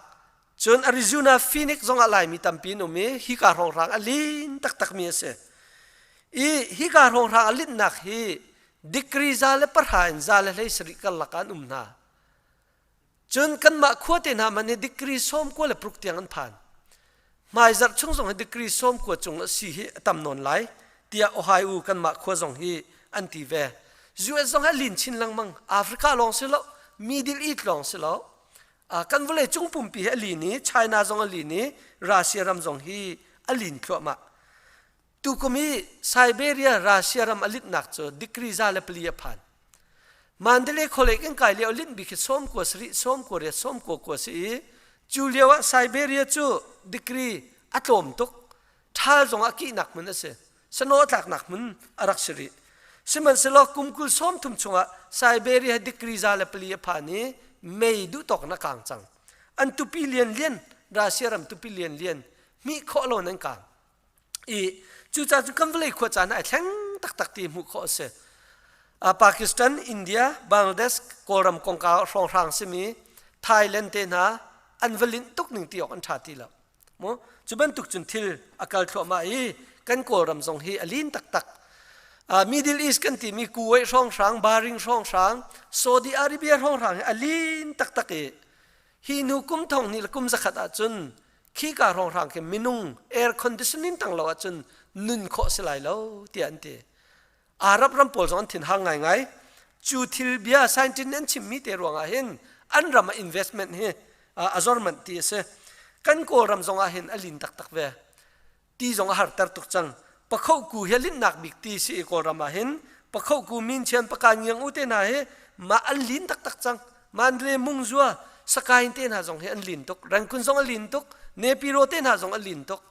cun Arizona Phoenix zongah Laimi tampi an um i hika hrawnghrang a lin taktakmi a si. I hika hrawnghrang a linhnak hi degree 110 in 117 karlak ah an um hna. Cun kanmah khua te hna hmanh hi degree 96 tiang an phan. Hmaizarh chung zong hi degree 90 cung a si hi a tam nawn lai tiah Ohio kanmah khua zong hi an ti ve. US zong hi a lin chin lengmang. Africa lawng si lo, Middle East lawng si lo. Kan vawlei cung pumpi hi a lin i China zong a lin i Russia ram zong hi a lin thluahmah. Tukum i Siberia Russia ram a litnak cu degree 104 a phan. Mandalay khualei kan kai lio linh bik hi 97, 98, 99 si i cu lio ah Siberia cu degree a tlawm tuk. Ṭhal zong ah kihnak hmun a si. Snow tlaknak hmun a rak si rih. Sihmanhsehlaw kum 30 chungah Siberia degree 104 a phan i mei duh tawk in a kang cang. An tupi lianlian, Russia ram tupi lianlian hmih khawh lo in an kang. I cucaah cun kan vawlei khua caan ai thleng taktak ti hmuh khawh a si. Pakistan, India, Bangladesh, Kawlram kongkau hrawnghrang simi Thailand te hna an va linh tuk ning ti awk an ṭha ti lo. Mu cu bantuk cun thil a kal thluahmah i kan Kawlram zong hi a lin taktak. Middle East kan timi Kuwait hrawnghrang, Bahrain hrawnghrang, Saudi Arabia hrawnghrang hi a lin taktak i hi hnu kum thong hnih le kum zakhat ahcun khika hrawnghrang khi minung air conditioning tang lo ahcun nun khawh si lai lo tiah an ti. Arab ram pawl zong an thinhang ngaingai. Cu thil bia scientist nih an chimmi te ruangah hin an ram ah investment hi a zor manh ti a si. Kan Kawlram zong ah hin a lin taktak ve. Ti zong a harter tuk cang. Pakhohku hi a linhnak bik ti si i Kawlram ah hin Pakhohku Minchian Pakan Ngiang u te hna hi mah an lin taktak cang. Mandalay Mungzua Sakaing te hna zong hi an lin tuk. Rangoon zong a lin tuk. Nepiro te hna zong a lin tuk.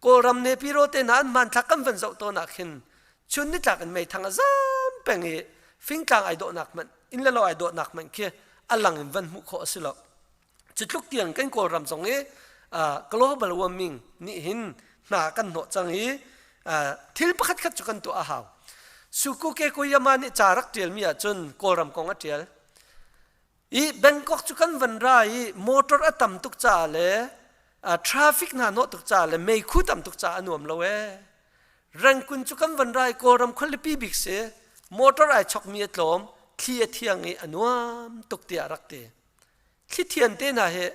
Kawlram Nepiro te hna an hmanthlak kan van zoh tawn ah khin chun nitlak in meithang a zam peng i fingtlang ai dawhnak hmanh inn le lo ai dawhnak hmanh khi a lang in van hmuh khawh a si lo cu tluk tiang kan kawlram zong i global warming nih hin hna kan hnawh cang i thil pakhat khat cu kan tuah a hau Sukuke Koyama nih ca rak ṭialmi ahcun Kawlram kong a ṭial I Bangkok cu kan van ra i motor a tam tuk caah le traffic hna hnawh tuk caah le meikhu tam tuk caah a nuam lo ee. Rangoon cu kan van ra i Kawlram khualipi bik si. Motor ai chokmi a tlawm, thli a thiang i a nuam tuk tiah rak ti. Thli thian te hna hi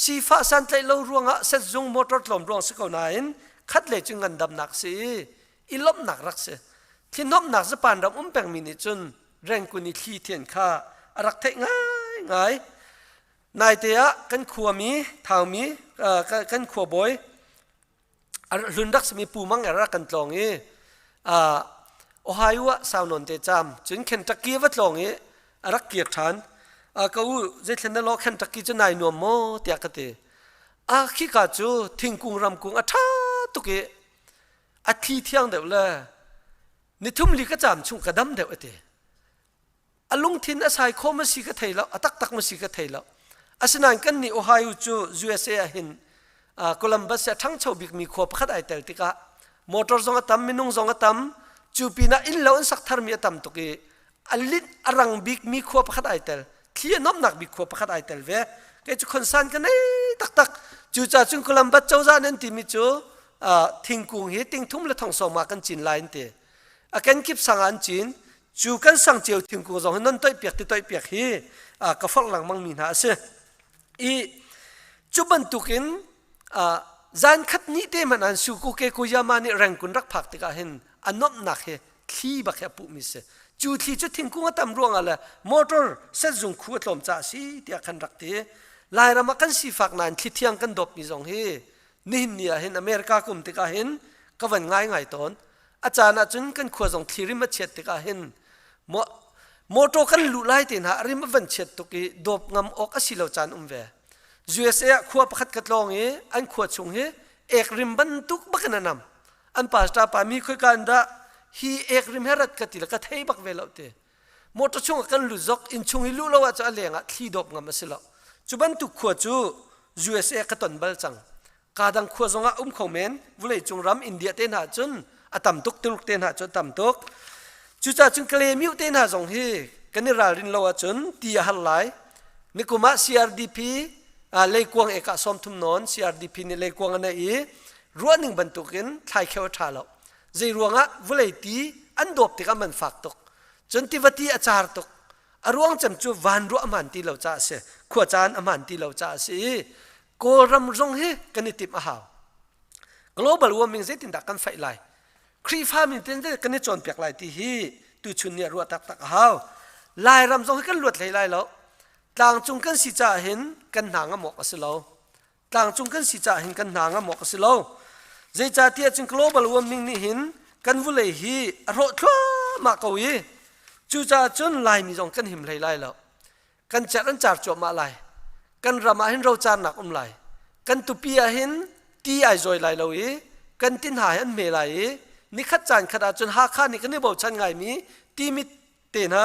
sifah santlaih lo ruangah setzung motor tlawm ruang si ko nain khat lei cu ngandamnak si i i lawmhnak rak si. Thli-hnomhnak Japan ram um pengmi nih cun Rangoon i thli thian kha a rak theih ngaingai. Naite ah kan khuami, Thaumi, kan khuabawi hlun rak simi Pu Mang er rak kan tlawng i Ohio ah sau nawn te caam cun Kentucky va tlawng i a rak kir ṭhan. Ka u zeithlen na law Kentucky cu nai nuam maw tiah ka ti. A khika cu thingkung ramkung a ṭha tuk i a thli thiang deuh le nithum li ka caam chung ka dam deuh a ti a lungthin a sai kho ma si ka thei lo a taktak ma si ka thei lo asinain kan nih Ohio cu USA ah hin Columbus a ṭhangcho bikmi khua pakhat ai tel tikah motor zong a tam minung zong a tam cu pinah inn lo an sak tharmi a tam tuk i a linh a rang bikmi khua pakhat ai tel thli a nomnak bik khua pakhat ai tel ve kei cu khonsan ka nei taktak cucaah cun Columbus cozah nan timi cu thingkung hi tingthum le thong sawm ah kan cin lai an ti a kenkip sang ah an cin cu kan sang cio thingkung zong hi non toih piak ti toih piak hi ka forh lengmang mi hna a si i cu bantukin zan khat ni te hmanh an su ku ke kuyama nih rengkun rak phak tikah hin a nuamhnak hi thli bak hi a puhmi si cu thli cu thingkung a tam ruangah le motor setzung khu a tlawm caah si tiah kan rak ti Lairam ah kan sifak nain thli thiang kan dawpmi zong hi nihin ni ah hin America ka um tikah hin ka van ngai ngai tawn a caan ah cun kan khua zong thli rim a chiat tikah hin motor kan luh lai te hna a rim a van chiat tuk i dawp ngam awk a si lo caan um ve USA ah khua pakhat ka tlawng i an khua chung hi ek rim bantuk bak in a nam an pastor pa mi khoi ka an dah hi ek rim he rat ka ti le ka thei bak ve lo te motor chung ah kan lut zok inn chung i luh lo ah cu a leng ah thli dawp ngam a si lo cu bantuk khua cu USA ka ton bal cang ka dang khua zong ah um kho men vulei cung ram India te hna cun a tam tuk Tuluk te hna cu a tam tuk cucaah cun Kalemiu te hna zong hi kan i ralrin lo ahcun ti a har lai nikum ah CRDP leikuang eka sawmthum nawn CRDP nih leikuang a neih i ruahning bantukin thlaikheu a ṭha lo zei ruangah vawlei ti an dawp tikah man fak tuk cun tiva ti a car tuk a ruang cem cu van ruah a hmaan ti lo caah a si khua caan a hmaan ti lo caah a si i kawlram zong hi kan i timh a hau global warming zeitindah kan faih lai Khrihfa min ten kan i cawnpiak lai ti hi tuchun nih a ruah taktak a hau Lairam zong hi kan luat hlei lai lo tlangcung kan si caah hin kan hna ngam awk a si lo tlangcung kan si caah hin kan hna ngam awk a si lo zeicahtiah cun global warming nih hin kan vulei hi a hrawh thluahmah ko i cucaah cun laimi zong kan him hlei lai lo kan cer an car cuahmah lai kan ram ah hin rocarnak um lai kan tupi ah hin ti ai zawi lai lo i kan ti hna hi an hme lai i nikhat caan khat ah cun Hakha nih kan i bochan ngaimi timit te hna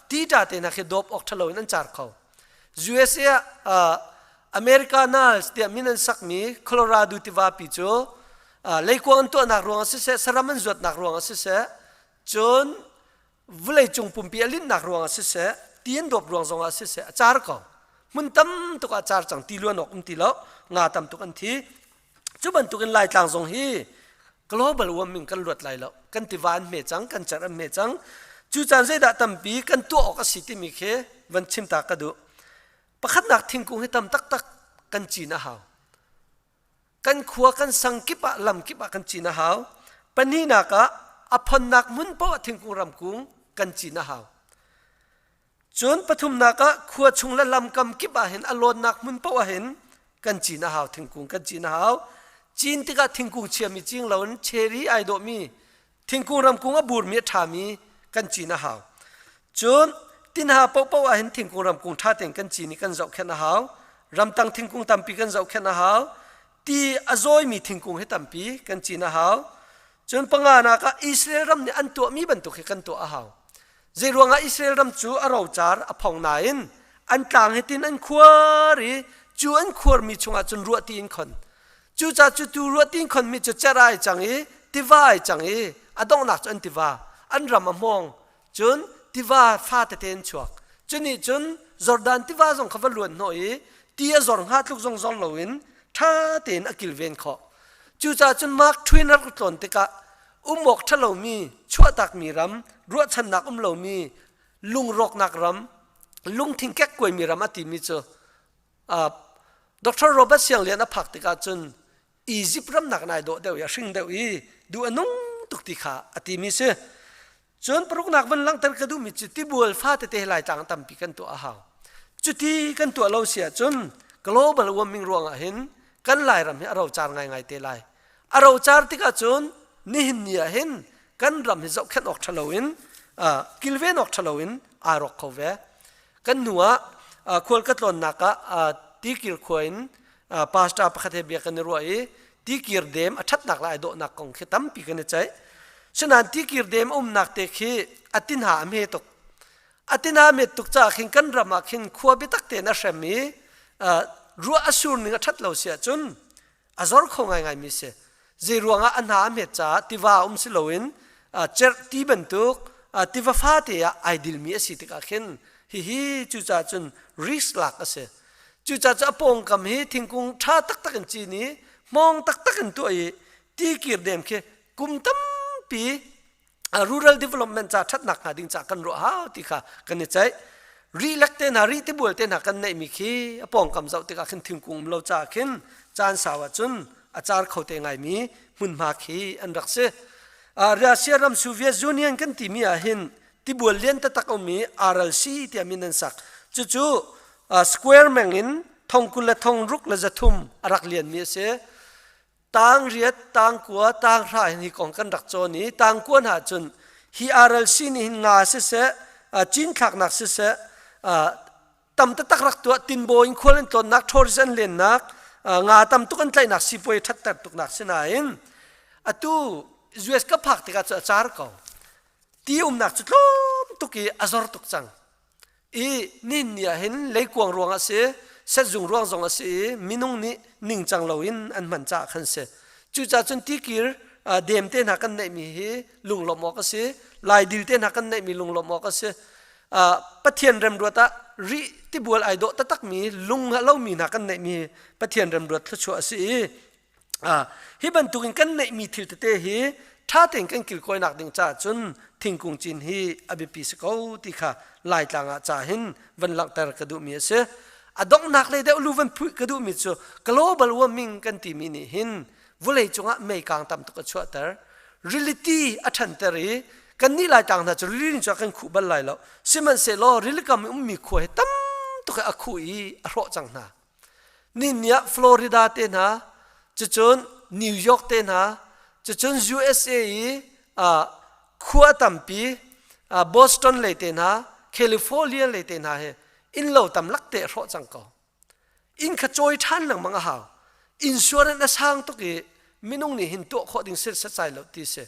tita te hna khi dawp awk ṭhalo in an car kho USA ah America Niles tiah min an sakmi Colorado tiva pi cu. Leikuang an tuahnak ruangah siseh, saram an zuatnak ruangah siseh, cun vawleicung pumpi a linhnak ruangah siseh, ti an dawp ruang zongah siseh, a car ko. Hmun tam tuk ah car cang, ti luan awk um ti lo, nga tam tuk an thi. Cu bantukin Laitlang zong hi global warming kan luat lai lo. Kan tiva an hme cang, kan cer an hme cang. Cu caan zeidah tampi kan tuah awk a si timi khi van chim ta ka duh. Pakhatnak thingkung hi tam taktak kan cin a hau. Kan khua kan sang kip ah lam kip ah kan cin a hau. Pahnihnak ah a phonnak hmun paoh ah thingkung ramkung kan cin a hau. Cun pathumnak ah khua chung le lamkam kip ah hin a lawnnak hmun paoh ah hin kan cin a hau thingkung kan cin a hau. Cin tikah thingkung chiami cing loin cherry ai dawhmi thingkung ramkung a burmi a ṭhami kan cin a hau. Cun tinha paohpaoh ah hin thingkung ramkung ṭha tein kan cin i kan zohkhenh a hau. Ramtang thingkung tampi kan zohkhenh a hau. Ti a zawimi thingkung hi tampi kan cin a hau. Cun panganak ah Israel ram nih an tuahmi bantuk hi kan tuah a hau. Zei ruangah Israel ram cu a rocar a phong nain an tlang hi tin an khuar i cu an khuarmi chungah cun ruahti in khon. Cucaah cu tu ruahti in khonmi cu cer ai cang i tiva ai cang i a donghnak cu an tiva an ram a hmawng cun tiva fa tete an chuak. Cunih cun Jordan tiva zong kha va luan hnawh i ti a zor hnga tluk zong zor loin ṭha tein a kilven khawh. Cucaah cun Mark Twain rak tlawn tikah um awk ṭhalomi, chuahtakmi ram, ruahchannak um lomi, lungrawknak ram, lungthin kekkuaimi ram a timi cu uh, Dr. Robert Sianglian a phak tikah cun Egypt ram nak nai dawh deuh i a hring deuh i duh a nung tuk ti kha a timi si. Cun paruknak van langhter ka duhmi cu tibual fa tete Laitlang tampi kan tuah a hau. Cuti kan tuah lo si ahcun global warming ruangah hin kan Lairam hi a rocar ngaingai te lai. A rocar tikah cun nihin ni ah hin kan ram hi zohkhenh awk ṭha loin kilven awk ṭha loin aa rawk kho ve. Kan hnu ah khual ka tlawnnak ah tikir khua in pastor pakhat he bia kan i ruah i tikir dem a ṭhatnak le ai dawhnak kong khi tampi kan i ceih. Sinain tikir dem a umnak te khi a tinha a hme tuk. A tinha a met tuk caah khin kan ram ah khin khua biatak tein a hrem i ruah a sur ning a ṭhat lo si ahcun a zor kho ngaingaimi si. Zei ruangah a hna a hmet caah tiva um si loin cerh ti bantuk tiva fate ah ai dilmi a si tikah khin hihi cucaah cun risk lak a si. Cucaah cu a pawngkam hi thingkung ṭha taktak in cin i hmawng taktak in tuah i ti kir dem khi kum tampi rural development ca ṭhatnak hnga ding ca kan ruah hau ti kha kan i ceih. Rilek te hna, ri tibual te hna kan neihmi khi a pawngkam zoh tikah khin thingkung um lo caah khin caan sau ahcun a car kho te ngaimi hmunhma khi an rak si. Russia ram Soviet Union kan timi ah hin tibual lian taktak a um i RLC tiah min an sak. Cucu square meng in thong 20 le thong ruk le 300 a rak lianmi a si. Tang riat, tang kua, tang hra hin hi kong kan rak cawn i tang kua hna cun hi RLC nih hin nga siseh, cinthlaknak siseh, tam taktak rak tuah tinbaw in khual an tlawnnak, tourist an lennak, nga tam tuk an tlaihnak sipuai ṭhatter tuknak sinain atu US ka phak tikah cu a car ko. Ti umnak cu tlawm tuk i a zor tuk cang. I nin ni ah hin leikuang ruang a si, setzung ruang zong a si i minung nih ningcang loin an hman caah khan si. Cucaah cun tikir dem te hna kan neihmi hi lunglawmh awk a si. Laidil te hna kan neihmi lunglawmh awk a si. Pathian remruat ah rih tibual ai dawh taktakmi lung a lomi hna kan neihmi hi Pathian remruat thluachuah a si i Hi bantukin kan neihmi thil tete hi ṭha tein kan kilkawinak ding caah cun thingkung cin hi a biapi si ko ti kha Laitlang ah ca hin van langhter ka duhmi a si. A donghnak lei deuh lu van phuih ka duhmi cu global warming kan timi nih hin vawlei cungah meikang tam tuk a chuahter. Rili ti a ṭhanter i kannih Laitlang hna cu rili cu a kan khuh bal lai lo. Sihmanhsehlaw rilikam i ummi khua hi tam tuk a khuh i a hrawh cang hna. Ninni ah Florida te hna, cucun New York te hna, cucun USA i uh, khua tampi uh, Boston lei te hna, California lei te hna he innlo tam lak te hrawh cang ko. Inn kha cawi ṭhan lengmang a hau. Insurance a sang tuk i minung nih hin tuah khawh ding setsai lo ti si.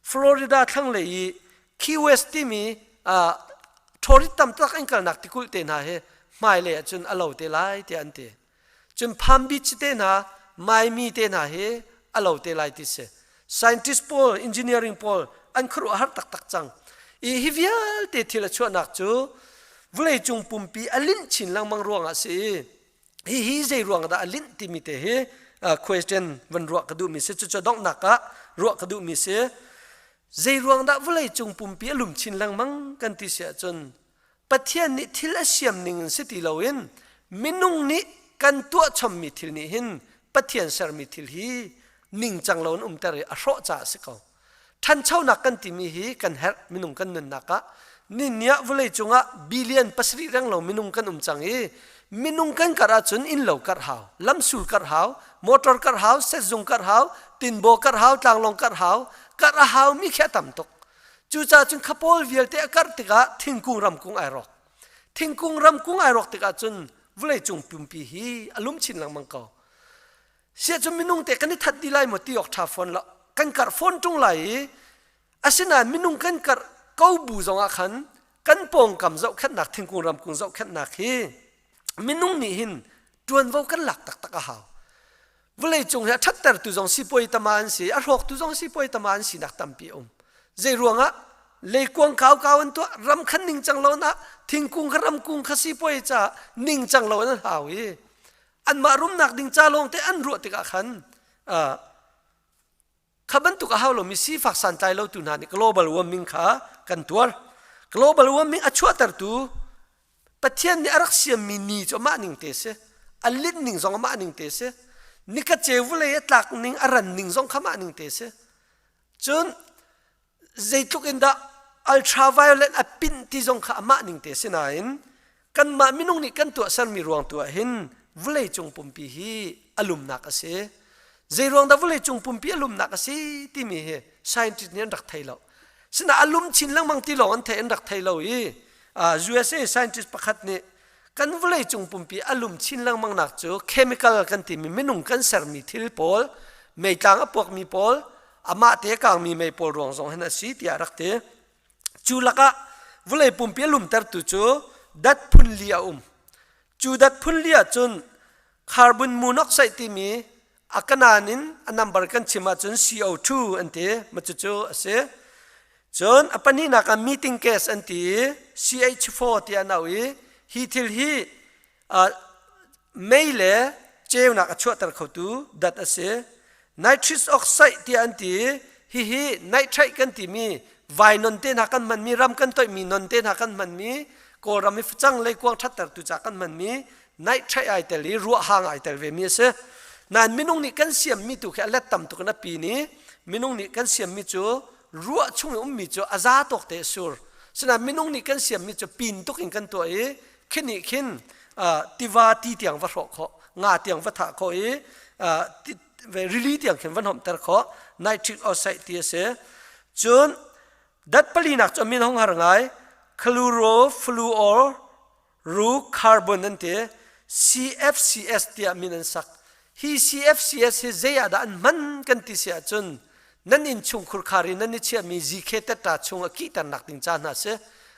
Florida thlanglei i Key West timi uh, tourist tam tak an kalnak tikulh te hna hi hmailei ahcun a lo te lai tiah an ti. Cun Palm Beach te hna, Miami te hna hi a lo te lai ti si. Scientist pawl, engineering pawl an khuaruah har taktak cang. I hi vialte thil a chuahnak cu vawleicung pumpi a linh chin lengmang ruangah si i hihi zei ruang dah a linh timi te hi question van ruah ka duhmi si. Cucu donghnak ah ruah ka duhmi si. Zei ruang dah vawleicung pumpi a lum chin lengmang kan ti si ahcun Pathian nih thil a siam ning in si ti loin minung nih kan tuah chommi thil nih hin Pathian sermi thil hi ningcang lo in umter i a hrawh caah a si ko. Ṭhanchonak kan timi hi kan herh minung kan nunnak ah ninia vawlei cungah billion pasarih renglo minung kan um cang i minung kan karh ahcun innlo karh hau, lamsul karh hau, motor karh hau, sehzung karh hau, tinbaw karh hau, tlanglawng karh hau, karh a haumi khi a tam tuk. Cucaah cun khapawl vialte a karh tikah thingkung ramkung ai rawk. Thingkung ramkung ai rawk tikah cun vawleicung pumpi hi a lum chin lengmang ko. Siah cun minung te kan i that dih lai maw ti awk ṭha fawn lo. Kan karh fawn ṭung lai i asinain minung kan karh ko bu zongah khan kan pawngkam zohkhenhnak thingkung ramkung zohkhenhnak hi minung nih hin ṭuanvo kan lak taktak a hau. Vawleicung hi a ṭhattertu zong sipuai tama an si, a hrawktu zong sipuai tama an sinak tampi a um. Zei ruangah leikuang kaukau an tuah, ram khan ningcang lo na thingkung kha ramkung kha sipuai caah ningcang lo an hau i anmah rumnak ding ca lawng te an ruah tikah khan kha bantuk a hau lomi sifak santlai lo tu hna nih global warming kha kan tuar. Global warming a chuahtertu Pathian nih a rak siammi ni cu amah ning te si. A linh ning zong amah ning te si. Nika ceu vulei a tlak ning a ran ning zong kha amah ning te si. Cun zeitluk in dah ultraviolet a pinh ti zong kha amah ning te si nain kanmah minung nih kan tuahsermi ruang tu ah hin vulei cung pumpi hi a lumnak a si. Zei ruang dah vulei cung pumpi a lumnak a si timi hi scientist nih an rak thei lo. Sinain a lum chin lengmang ti lawng an thei an rak thei lo i USA scientist pakhat nih kan vawleicung pumpi a lum chin lengmang nak cu chemical kan timi minung kan sermi thil pawl meitlang a puakmi pawl amah te kangmi mei pawl ruang zong hin a si tiah rak ti. Cu lakah vawlei pumpi a lumtertu cu dat phun li a um. Cu dat phun li ahcun carbon monoxide timi a kanan in a number kan chim ahcun CO2 an ti ma cucu a si cun a pahnihnak ah meeting gas an ti i CH4 ti an auh i hi thil hi mei le ceunak a chuahter khotu dat a si nitrous oxide tiah an ti i hihi nitrate kan timi vai non te hna kan hmanmi ram kan toihmi non te hna kan hmanmi kawlram i facang leikuang ṭhattertu ca kan hmanmi nitrate ai tel i ruahhang ai tel ve mi a si. Nain minung nih kan siammi tu khi a let tam tuk in a pin i minung nih kan siammi cu ruah chung i ummi cu a za tawk te a sur. Sinain minung nih kan siammi cu pin tuk in kan tuah i khi nih khin tiva ti tiang va hrawh khawh, nga tiang va thah khawh i rili tiang khin va hnomhter khawh nitric oxide ti a si. Cun dat palinak cu a min hong har ngai chlorofluor Ru carbon an ti. CFCS tiah min an sak. Hi CFCS hi zei ah dah an hman kan ti si ahcun nan innchung khurkhar i nan i chiahmi ZK tetta chung a kihternak ding ca hna si.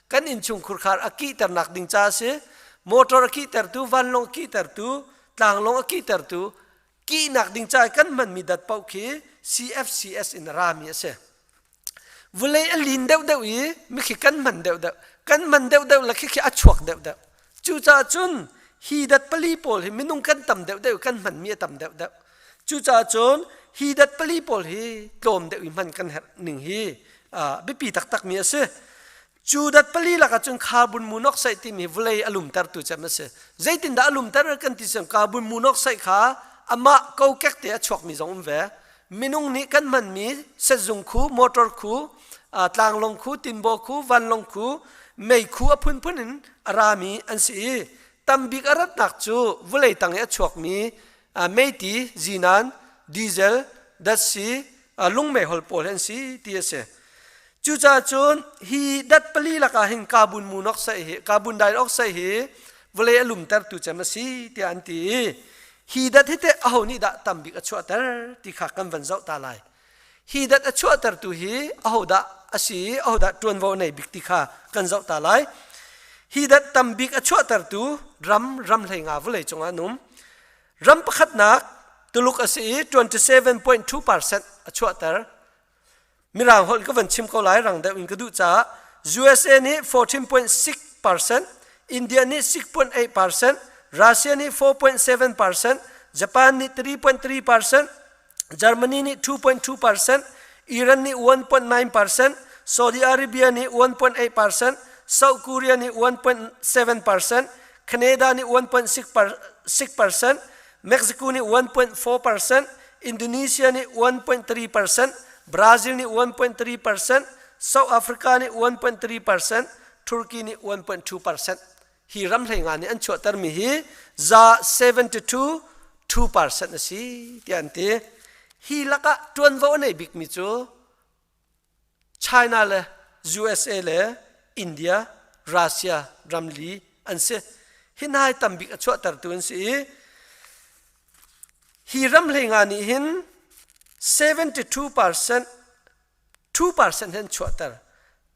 Kan innchung khurkhar a kihternak ding ca a si. Motor a kihtertu, vanlawng a kihtertu, tlanglawng a kihtertu, kihnak ding ca i kan hmanmi dat paoh khi CFCS in a rami a si. Vulei a lin deuhdeuh i mikhi kan hman deuhdeuh. Kan hman deuhdeuh le khikhi a chuak deuhdeuh. Cucaah cun hi dat pali pawl hi minung kan tam deuhdeuh kan hmanmi a tam deuhdeuh. Cucaah cun hi dat pali pawl hi tlawm deuh i hman kan herh ning hi biapi taktakmi a si. Cu dat pali lakah cun carbon monoxide timi vawlei a lumtertu cem a si. Zeitindah a lumter kan ti cun carbon monoxide kha amah kokek te a chuakmi zong um ve. Minung nih kan hmanmi sehzung khu, motor khu, tlanglawng khu, tinbaw khu, vanlawng khu, mei khu a phunphun in a rami an si i tambik a ratnak cu vawlei tang i a chuakmi meiti, zinan, diesel, datsi, lungmeihol pawl hi an si ti a si. Cucaah cun hi dat pali lakah hin carbon monoxide hi carbon dioxide hi vawlei a lumtertu cem a si tiah an ti i hi dat hi teh aho nih dah tambik a chuahter ti kha kan van zoh ta lai. Hi dat a chuahtertu hi aho dah a si i aho dah ṭuanvo a nei bik ti kha kan zoh ta lai. Hi dat tambik a chuahtertu ram ram hlei nga vawlei cungah an um. Ram pakhatnak. Tuluk a si i 27.2% a chuahter. Mirang holh ka van chim ko lai rang deuh in ka duh caah USA nih 14.6%, India nih 6.8%, Russia nih 4.7%, Japan nih 3.3%, Germany nih 2.2%, Iran nih 1.9%, Saudi Arabia nih 1.8%, South Korea nih 1.7%, Canada nih 1.6%, Mexico nih 1.4%, Indonesia nih 1.3%, Brazil nih 1.3%, South Africa nih 1.3%, Turkey nih 1.2%. Hi ram hlei nga nih an chuahtermi hi za 72 2% a si tiah an ti. Hi lakah ṭuanvo a nei bikmi cu China le USA le India, Russia ramli an si. Hi hna hi tambik a chuahtertu an si i hi ram hlei nga nih hin 72% 2% hin chuahter.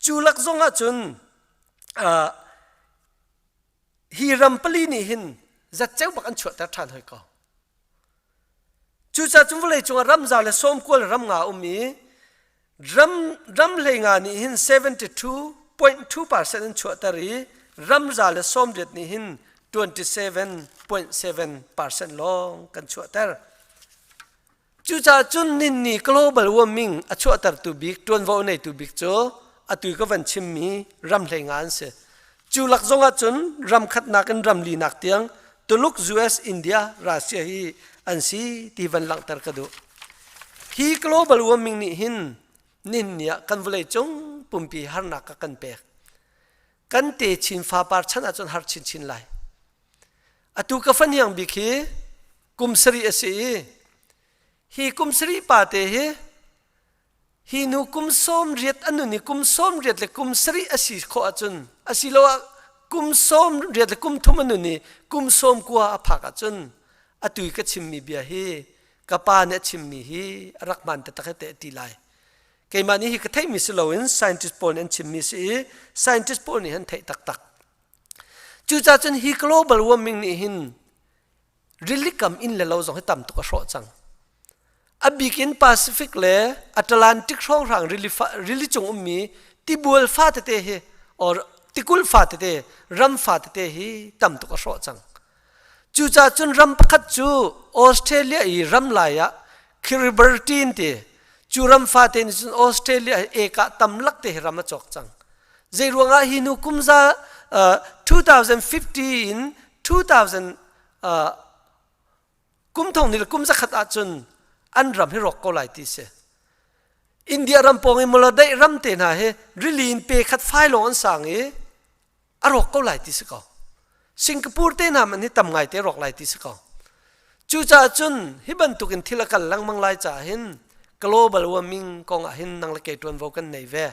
Cu lak zong ah cun hi ram pali nih hin zatceu bak an chuahter ṭhan hoi ko. Cucaah cun vawlei cungah ram za le sawm kual ram nga um i ram ram hlei nga nih hin 72.2% an chuahter i ram za le sawm riat nih hin 27.7% lawng kan chuahter. Cucaah cun ninni global warming a chuahtertu bik, ṭuanvo a neitu bik cu atu ka van chimmi ram hlei nga an si. Cu lak zong ah cun ram khatnak in ram linak tiang Tuluk, US, India, Russia hi an si ti van langhter ka duh. Hi global warming nih hin ninni ah kan vawlei cung pumpi harnak a kan pek. Kan te chin fapar chan ahcun har chinchin lai. Atu ka fahniang bik hi kum sarih a si i hi kum sarih pa te hi hi nu kum sawm riat a nun i kum sawm riat le kum sarih a si khawh ahcun asiloah kum sawm riat le kum thum a nun i kum sawm kua a phak ahcun atu i ka chimmi bia hi ka pa nih a chimmi hi a rak hmaan taktak he teh ti lai. Keimah nih hi ka theihmi si loin scientist pawl nih an chimmi si i scientist pawl nih an theih taktak. Cucaah cun hi global warming nih hin rili kam inn le lo zong hi tam tuk a hrawh cang. A bik in Pacific le Atlantic hrawnghrang rili, rili cung ummi tibual fa tete hi or tikulh fa tete ram fa tete hi tam tuk a hrawh cang. Cucaah cun ram pakhat cu Australia i ram lai ah Kiribati ti cu ram fate nih cun Australia hi eka tam lak te hi ram a cawk cang. Zei ruangah hi nu kum za 2050 in 2000 kum thong ni le kum zakhat ahcun an ram hi rawk ko lai ti si. India ram pawng i Maladaih ram te hna hi rili in pe khat fai lawng an sang i a rawk ko lai ti si ko. Singapore te hna man hi tam ngai te rawk lai ti si ko. Cucaah cun hi bantuk in thil a kal lengmang lai caah hin global warming kong ah hin nang le kei ṭuanvo kan nei ve.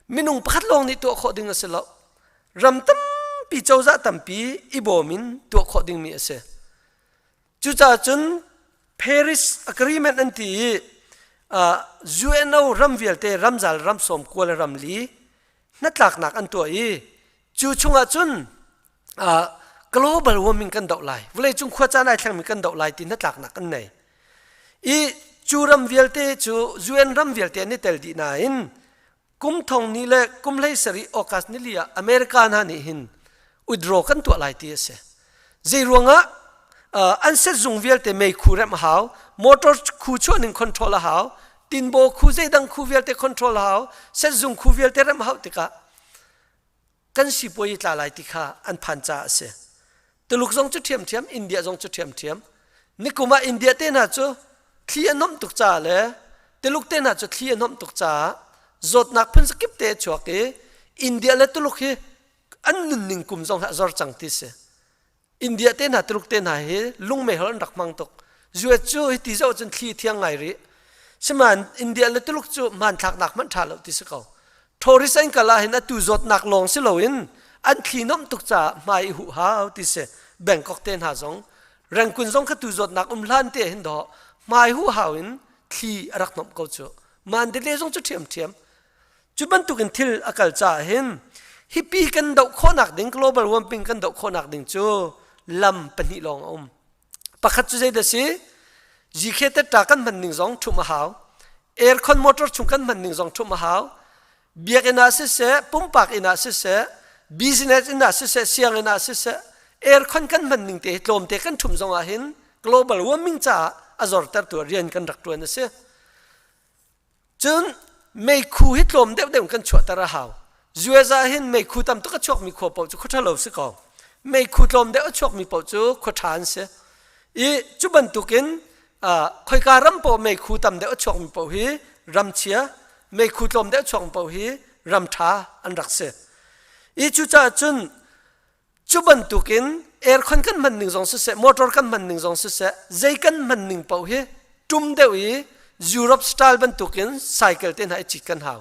Minung pakhat lawng nih tuah khawh ding a si lo. Ram tampi cozah tampi i bawm in tuah khawh dingmi a si. Cucaah cun Paris Agreement an ti i UNO ram vialte ramzal ram sawm kual ram li hnatlaknak an tuah i cu chungah cun global warming kan doh lai vawleicung khuacaan ai thlengmi kan doh lai ti hnatlaknak an nei i cu ram vialte cu UN ram vialte an i tel dih nain kum thong ni le kum hlei sarih August nili ah America hna nih hin withdraw kan tuah lai ti a si zei ruangah an setzung vialte meikhu remh a hau motor khu chuah ning control a hau tinbaw khu zeidang khu vialte control a hau setzung khu vialte remh a hau tikah kan sipuai tla lai ti kha an phan caah a si Tuluk zong cu ṭhiamṭhiam India zong cu ṭhiamṭhiam nikum ah India te hna cu thli a nuamh tuk caah le Tuluk te hna cu thli a nuamh tuk caah zawtnak phun zakip te a chuak i India le Tuluk hi an nunning kum zong hi a zor cang ti si India te hna Tuluk te hna hi lungmeihol an rak hmang tuk US cu hi ti zoh cun thli thiang ngai rih Sihman India le Tuluk cu hmanthlaknak hmanh ṭha lo ti si ko tourist an kal ah hin atu zawtnak lawng si loin an thli nomh tuk caah hmai i huh hau ti si Bangkok te hna zong Rangoon zong kha tu zawtnak um hlan te hin dawh hmai huh hau in thli a rak nomh ko cu Mandalay zong cu ṭhiamṭhiam Cu bantukin thil a kal caah hin hipi kan doh khawhnak ding global warming kan doh khawhnak ding cu lam pahnih lawng a um. Pakhat cu zeidah si? GK tetta kan hman ning zong ṭhumh a hau. Aircon motor chung kan hman ning zong ṭhumh a hau. Biakinn ah siseh, pumpak inn ah siseh, business inn ah siseh, sianginn ah siseh, aircon kan hman ning te hi tlawmte kan ṭhumh zong ah hin global warming caah a zortertu rian kan rak ṭuan a si. Cun meikhu hi tlawm deuhdeuh in kan chuahter a hau. US ah hin meikhu tam tuk a chuakmi khua paoh cu khua ṭhalo si ko. Meikhu tlawm deuh a chuakmi paoh cu khua ṭha an si. I cu bantukin khoika ram paoh meikhu tam deuh a chuakmi paoh hi ram chia, meikhu tlawm deuh a chuakmi paoh hi ram ṭha an rak si. I cucaah cun Cu bantukin aircon kan hman ning zong siseh, motor kan hman ning zong siseh, zei kan hman ning paoh hi ṭum deuh i Europe style bantukin cycle te hna i cit kan hau.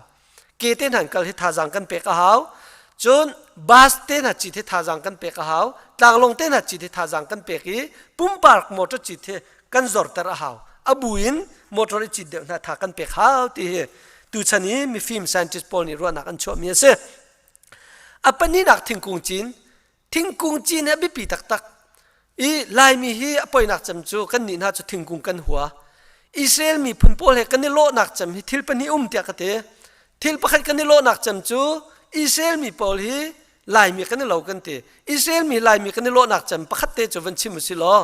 Ke te hna kal hi thazaang kan pek a hau. Cun bus te hna cit hi thazaang kan pek a hau. Tlanglawng te hna cit hi thazaang kan pek i pumpak motor cit hi kan zorter a hau. A bu in motor i cit deuh hna tha kan pek hau ti hi tuchan i mifim scientist pawl nih ruahnak an chuahmi a si. A pahnihnak thingkung cin. Thingkung cin hi a biapi taktak. I Laimi hi a poinak cem cu kannih hna cu thingkung kan hua. Israel miphun pawl he kan i lawhnak cem hi thil pahnih um tiah ka ti. Thil pakhat kan i lawhnak cem cu Israel mi pawl hi Laimi kan i lo kan ti. Israel mi Laimi kan i lawhnak cem pakhat te cu van chim usih law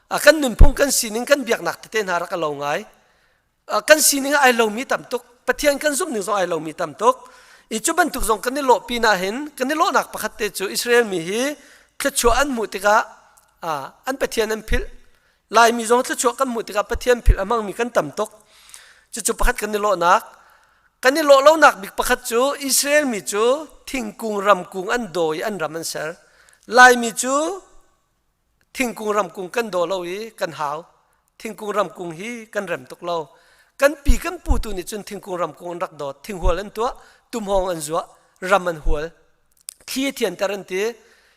kan nunphung kan sining kan biaknak tete hna rak a lo ngai. Kan sining ai lomi tam tuk. Pathian kan zumh ning zong ai lomi tam tuk. I cu bantuk zong kan i lawh pin ah hin kan i lawhnak pakhat te cu Israel mi hi thluachuah an hmuh tikah an Pathian an philh. Laimi zong thluachuah kan hmuh tikah Pathian philh a hmangmi kan tam tuk. Cucu pakhat kan i lawhnak. Kan i lawh lonak bik pakhat cu Israel mi cu thingkung ramkung an daw i an ram an ser. Laimi cu Thingkung ramkung kan daw lo i kan hau. Thingkung ramkung hi kan rem tuk lo. Kan pi kan pu tu nih cun thingkung ramkung an rak dawt. Thinghual an tuah, tumhawng an zuah, ram an hual. Thli a thianter an ti.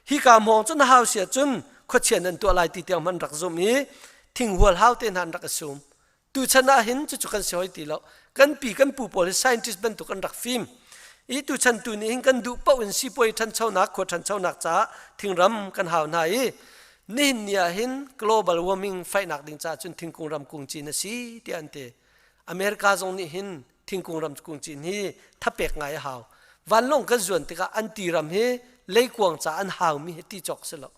Hika hmawng cu na hau sia cun khuachia nan tuah lai ti tiang hmanh rak zumh i thinghual hau te hna an rak i sum. Tuchan ah hin cucu kan si hoi ti lo. Kan pi kan pu pawl hi scientist bantuk an rak fim. I tuchan tu nih hin kan duh paoh in sipuai ṭhanchonak, khua ṭhanchonak caah thingram kan hau hna i nihin ni ah hin global warming faihnak ding caah cun thingkung ramkung cin a si tiah an ti. America zong nih hin thingkung ramkung cin hi thapek ngai a hau. Vanlawng kan zuan tikah an tiram hi leikuang ca an haumi hi ti cawk si lo.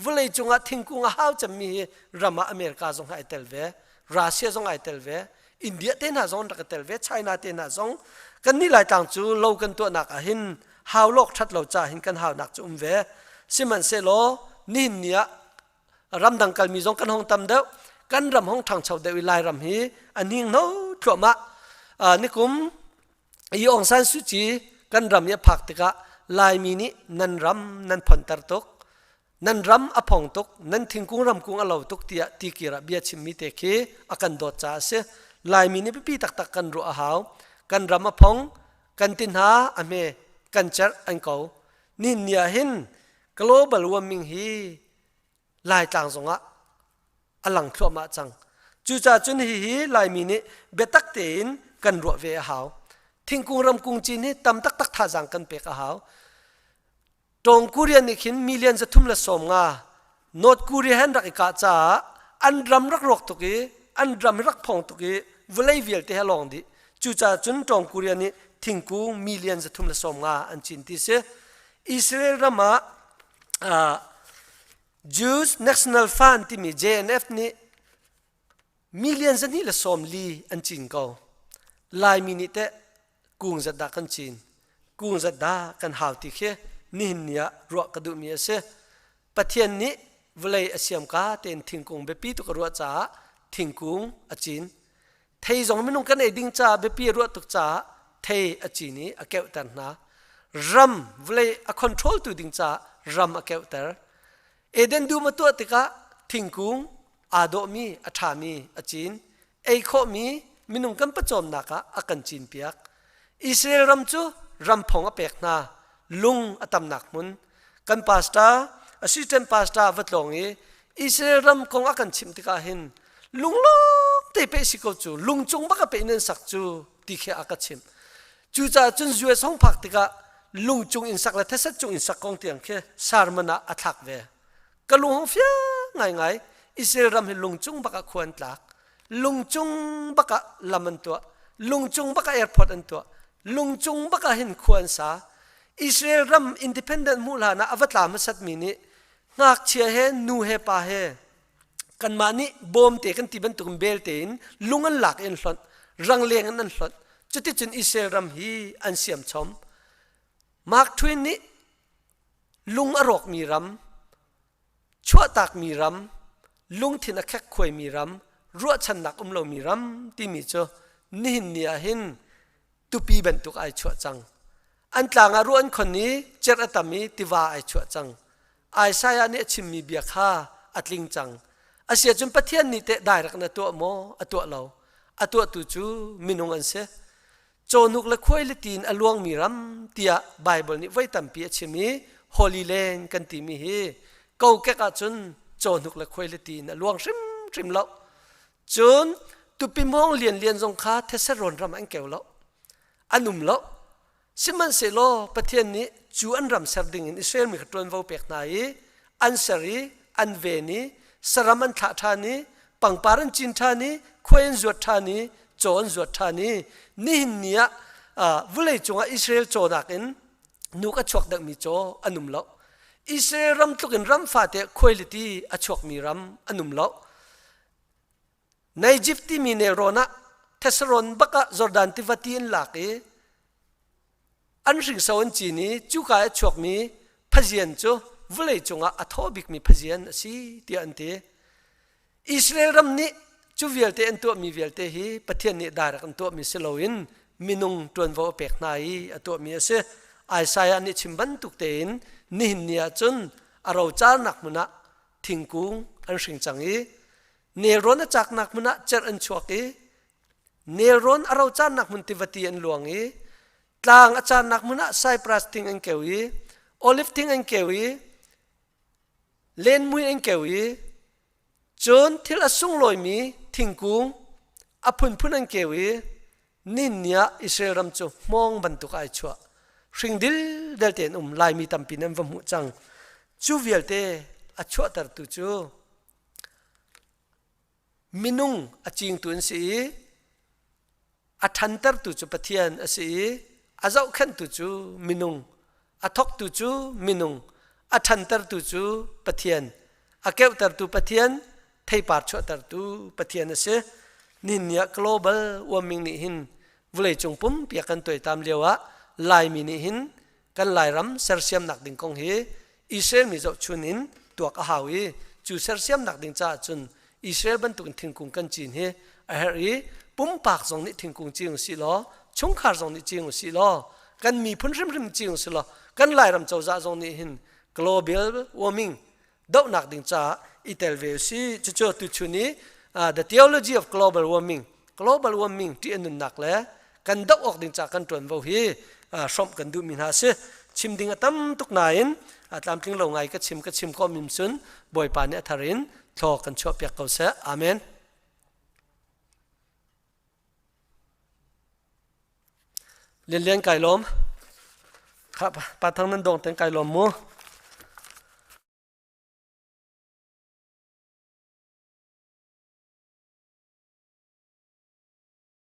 Vawlei cungah thingkung a hau cemmi hi ram ah America zong hi ai tel ve. Russia zong ai tel ve India te hna zong an rak i tel ve China te hna zong kan nih Laitlang cu lo kan tuahnak ah hin hau lawk that lo ca hin kan haunak cu um ve sihmanhsehlaw nihin ni ah ramdang kalmi zong kan hong tam deuh kan ram hong ṭhangcho deuh i Lairam hi a hninghno thluahmah nikum i Aung San Suu Kyi kan ram i a phak tikah Laimi nih nan ram nan phonter tuk Nan ram a phong tuk, nan thingkung ramkung a lo tuk tiah tikir ah bia chimmi te khi a kan dawt caah a si. Laimi nih biapi taktak kan ruah a hau. Kan ram a phong, kan ti hna a hme, kan cerh an ko. Nihin ni ah hin global warming hi Laitlang zongah a lang thluahmah cang. Cucaah cun hihi Laimi nih biatak tein kan ruah ve a hau. Thingkung ramkung cin hi tam taktak thazaang kan pek a hau. Tawng Korea nih khin million 350 North Korea he an rak i kah caah an ram rak rawk tuk i an ram rak phong tuk i vawlei vialte he lawng dih. Cucaah cun Tawng Korea nih thingkung million 350 an cin ti si. Israel ram ah uh, Jews National Fund timi JNF nih million 240 an cin ko. Laimi nih teh kung zat dah kan cin, kung zat dah kan hau ti khi nihin ni ah ruah ka duhmi a si. Pathian nih vawlei a siam ka tein thingkung biapi tuk a ruah caah thingkung a cin. Thei zong minung kan ei ding caah biapi a ruah tuk caah thei a cin i a keuhter hna. Ram vawlei a control tu ding caah ram a keuhter. Eden dum a tuah tikah thingkung aa dawhmi a ṭhami a cin. Ei khawhmi minung kan pawcawmnak ah a kan cinpiak. Israel ram cu ramphong a pek hna, lung a tamnak hmun. Kan pastor, assistant pastor va tlawng i Israel ram kong a kan chimh tikah hin lunglawm te pe si ko cu, lungcung bak a pe in an sak cu ti khi a ka chimh. Cucaah cun US hong phak tikah lungcung in sak le theset cung in sak kong tiang khi sermon ah a thlak ve. Ka lung hong fiang ngaingai. Israel ram hi lungcung bak ah khua an tlak. Lungcung bak ah lam an tuah. Lungcung bak ah airport an tuah. Lungcung bak ah hin khua an sa. Israel ram independent hmuh hlan ah a va tla hmasatmi nih ngakchia he nu he pa he kanmah nih bawmte kan ti bantukin belte in lung an lak in hlonh rangleng in an hlonh cuticun Israel ram hi an siam chom Mark Twain nih lung a rawkmi ram chuahtakmi ram lungthin a khekkhuaimi ram ruahchannak um lomi ram timi cu nihin ni ah hin tupi bantuk ai chuah cang. An tlang ah ruah an khon i cerh a tam i tiva ai chuah cang. Isaiah nih a chimmi bia kha a tling cang. Asiahcun Pathian nih teh dairek na tuah maw? A tuah lo. A tuahtu cu minung an si. Cawhnuk le khuai le ti in a luangmi ram tiah Baibal nih voi tampi a chim i Holy Land kan timi hi kokek ahcun cawhnuk le khuai le ti in a luang hrimhrim lo. Cun tupi hmawng lianlian zong kha these rawn ram an keu lo. An um lo. Sihmanhsehlaw Pathian nih cu an ram ser ding in Israel mi kha ṭuanvo pek hna i an ser i an ven i saram an thlah ṭhan i pangpar an cin ṭhan i khuai an zuat ṭhan i caw an zuat ṭhan i nihin ni ah vulei cungah Israel caw nakin nuk a chuak deuhmi caw an um lo. Israel ram tluk in ram fate khuailiti a chuakmi ram an um lo. Egypt timi nelrawn ah Thessalon bak ah Jordan tiva ti an lak i an hringso an cin i cuka i a chuakmi phazian cu vawlei cungah a thaw bikmi phazian a si tiah an ti. Israel ram nih cu vialte an tuahmi vialte hi Pathian nih direct an tuahmi si loin minung ṭuanvo a pek hna i a tuahmi a si. Isaiah nih chim bantuk tein nihin ni ah cun a rocarnak hmun ah thingkung an hring cang i nelrawn a caknak hmun ah cerh an chuak i nelrawn a rocarnak hmun tivati an luang i tlang a carnak hmun ah cyprus thing an keu i olive thing an keu i lenmui an keu i cun thil a sunglawimi thingkung a phunphun an keu i nin ni ah Israel ram cu hmawng bantuk ai chuah hring dildel tein um Laimi tampi nan va hmuh cang cu vialte a chuahtertu cu minung a cingtu an si i a ṭhantertu cu Pathian a si i a zohkhenhtu cu minung a thawktu cu minung a ṭhantertu cu Pathian a keuhtertu Pathian theipar chuahtertu Pathian a si nin ni ah global warming nih hin vawleicung pumpi a kan tuaitam lio ah Laimi nih hin kan Lairam sersiamnak ding kong hi Israel mi zohchun in tuak a hau i cu sersiamnak ding caah cun Israel bantukin thingkung kan cin hi a herh i pumpak zong nih thingkung cing usih law chungkhar zong nih cing usih law kan miphun hrimhrim cing usih law kan Lairam cozah zong nih hin global warming dohnak ding caah i tel ve usih cucu tuchun i the theology of global warming global warming ṭih a nunnak le kan doh awk ding caah kan ṭuanvo hi hrawmh kan duhmi hna a si chim ding a tam tuk nain tlamtling lo ngai ka chim ka chim ko mim cun Bawipa nih a thar in thlaw kan chuahpiak ko seh amen Lianlian kai lawm. Kha pa thang nan dong ten kai lawm mu.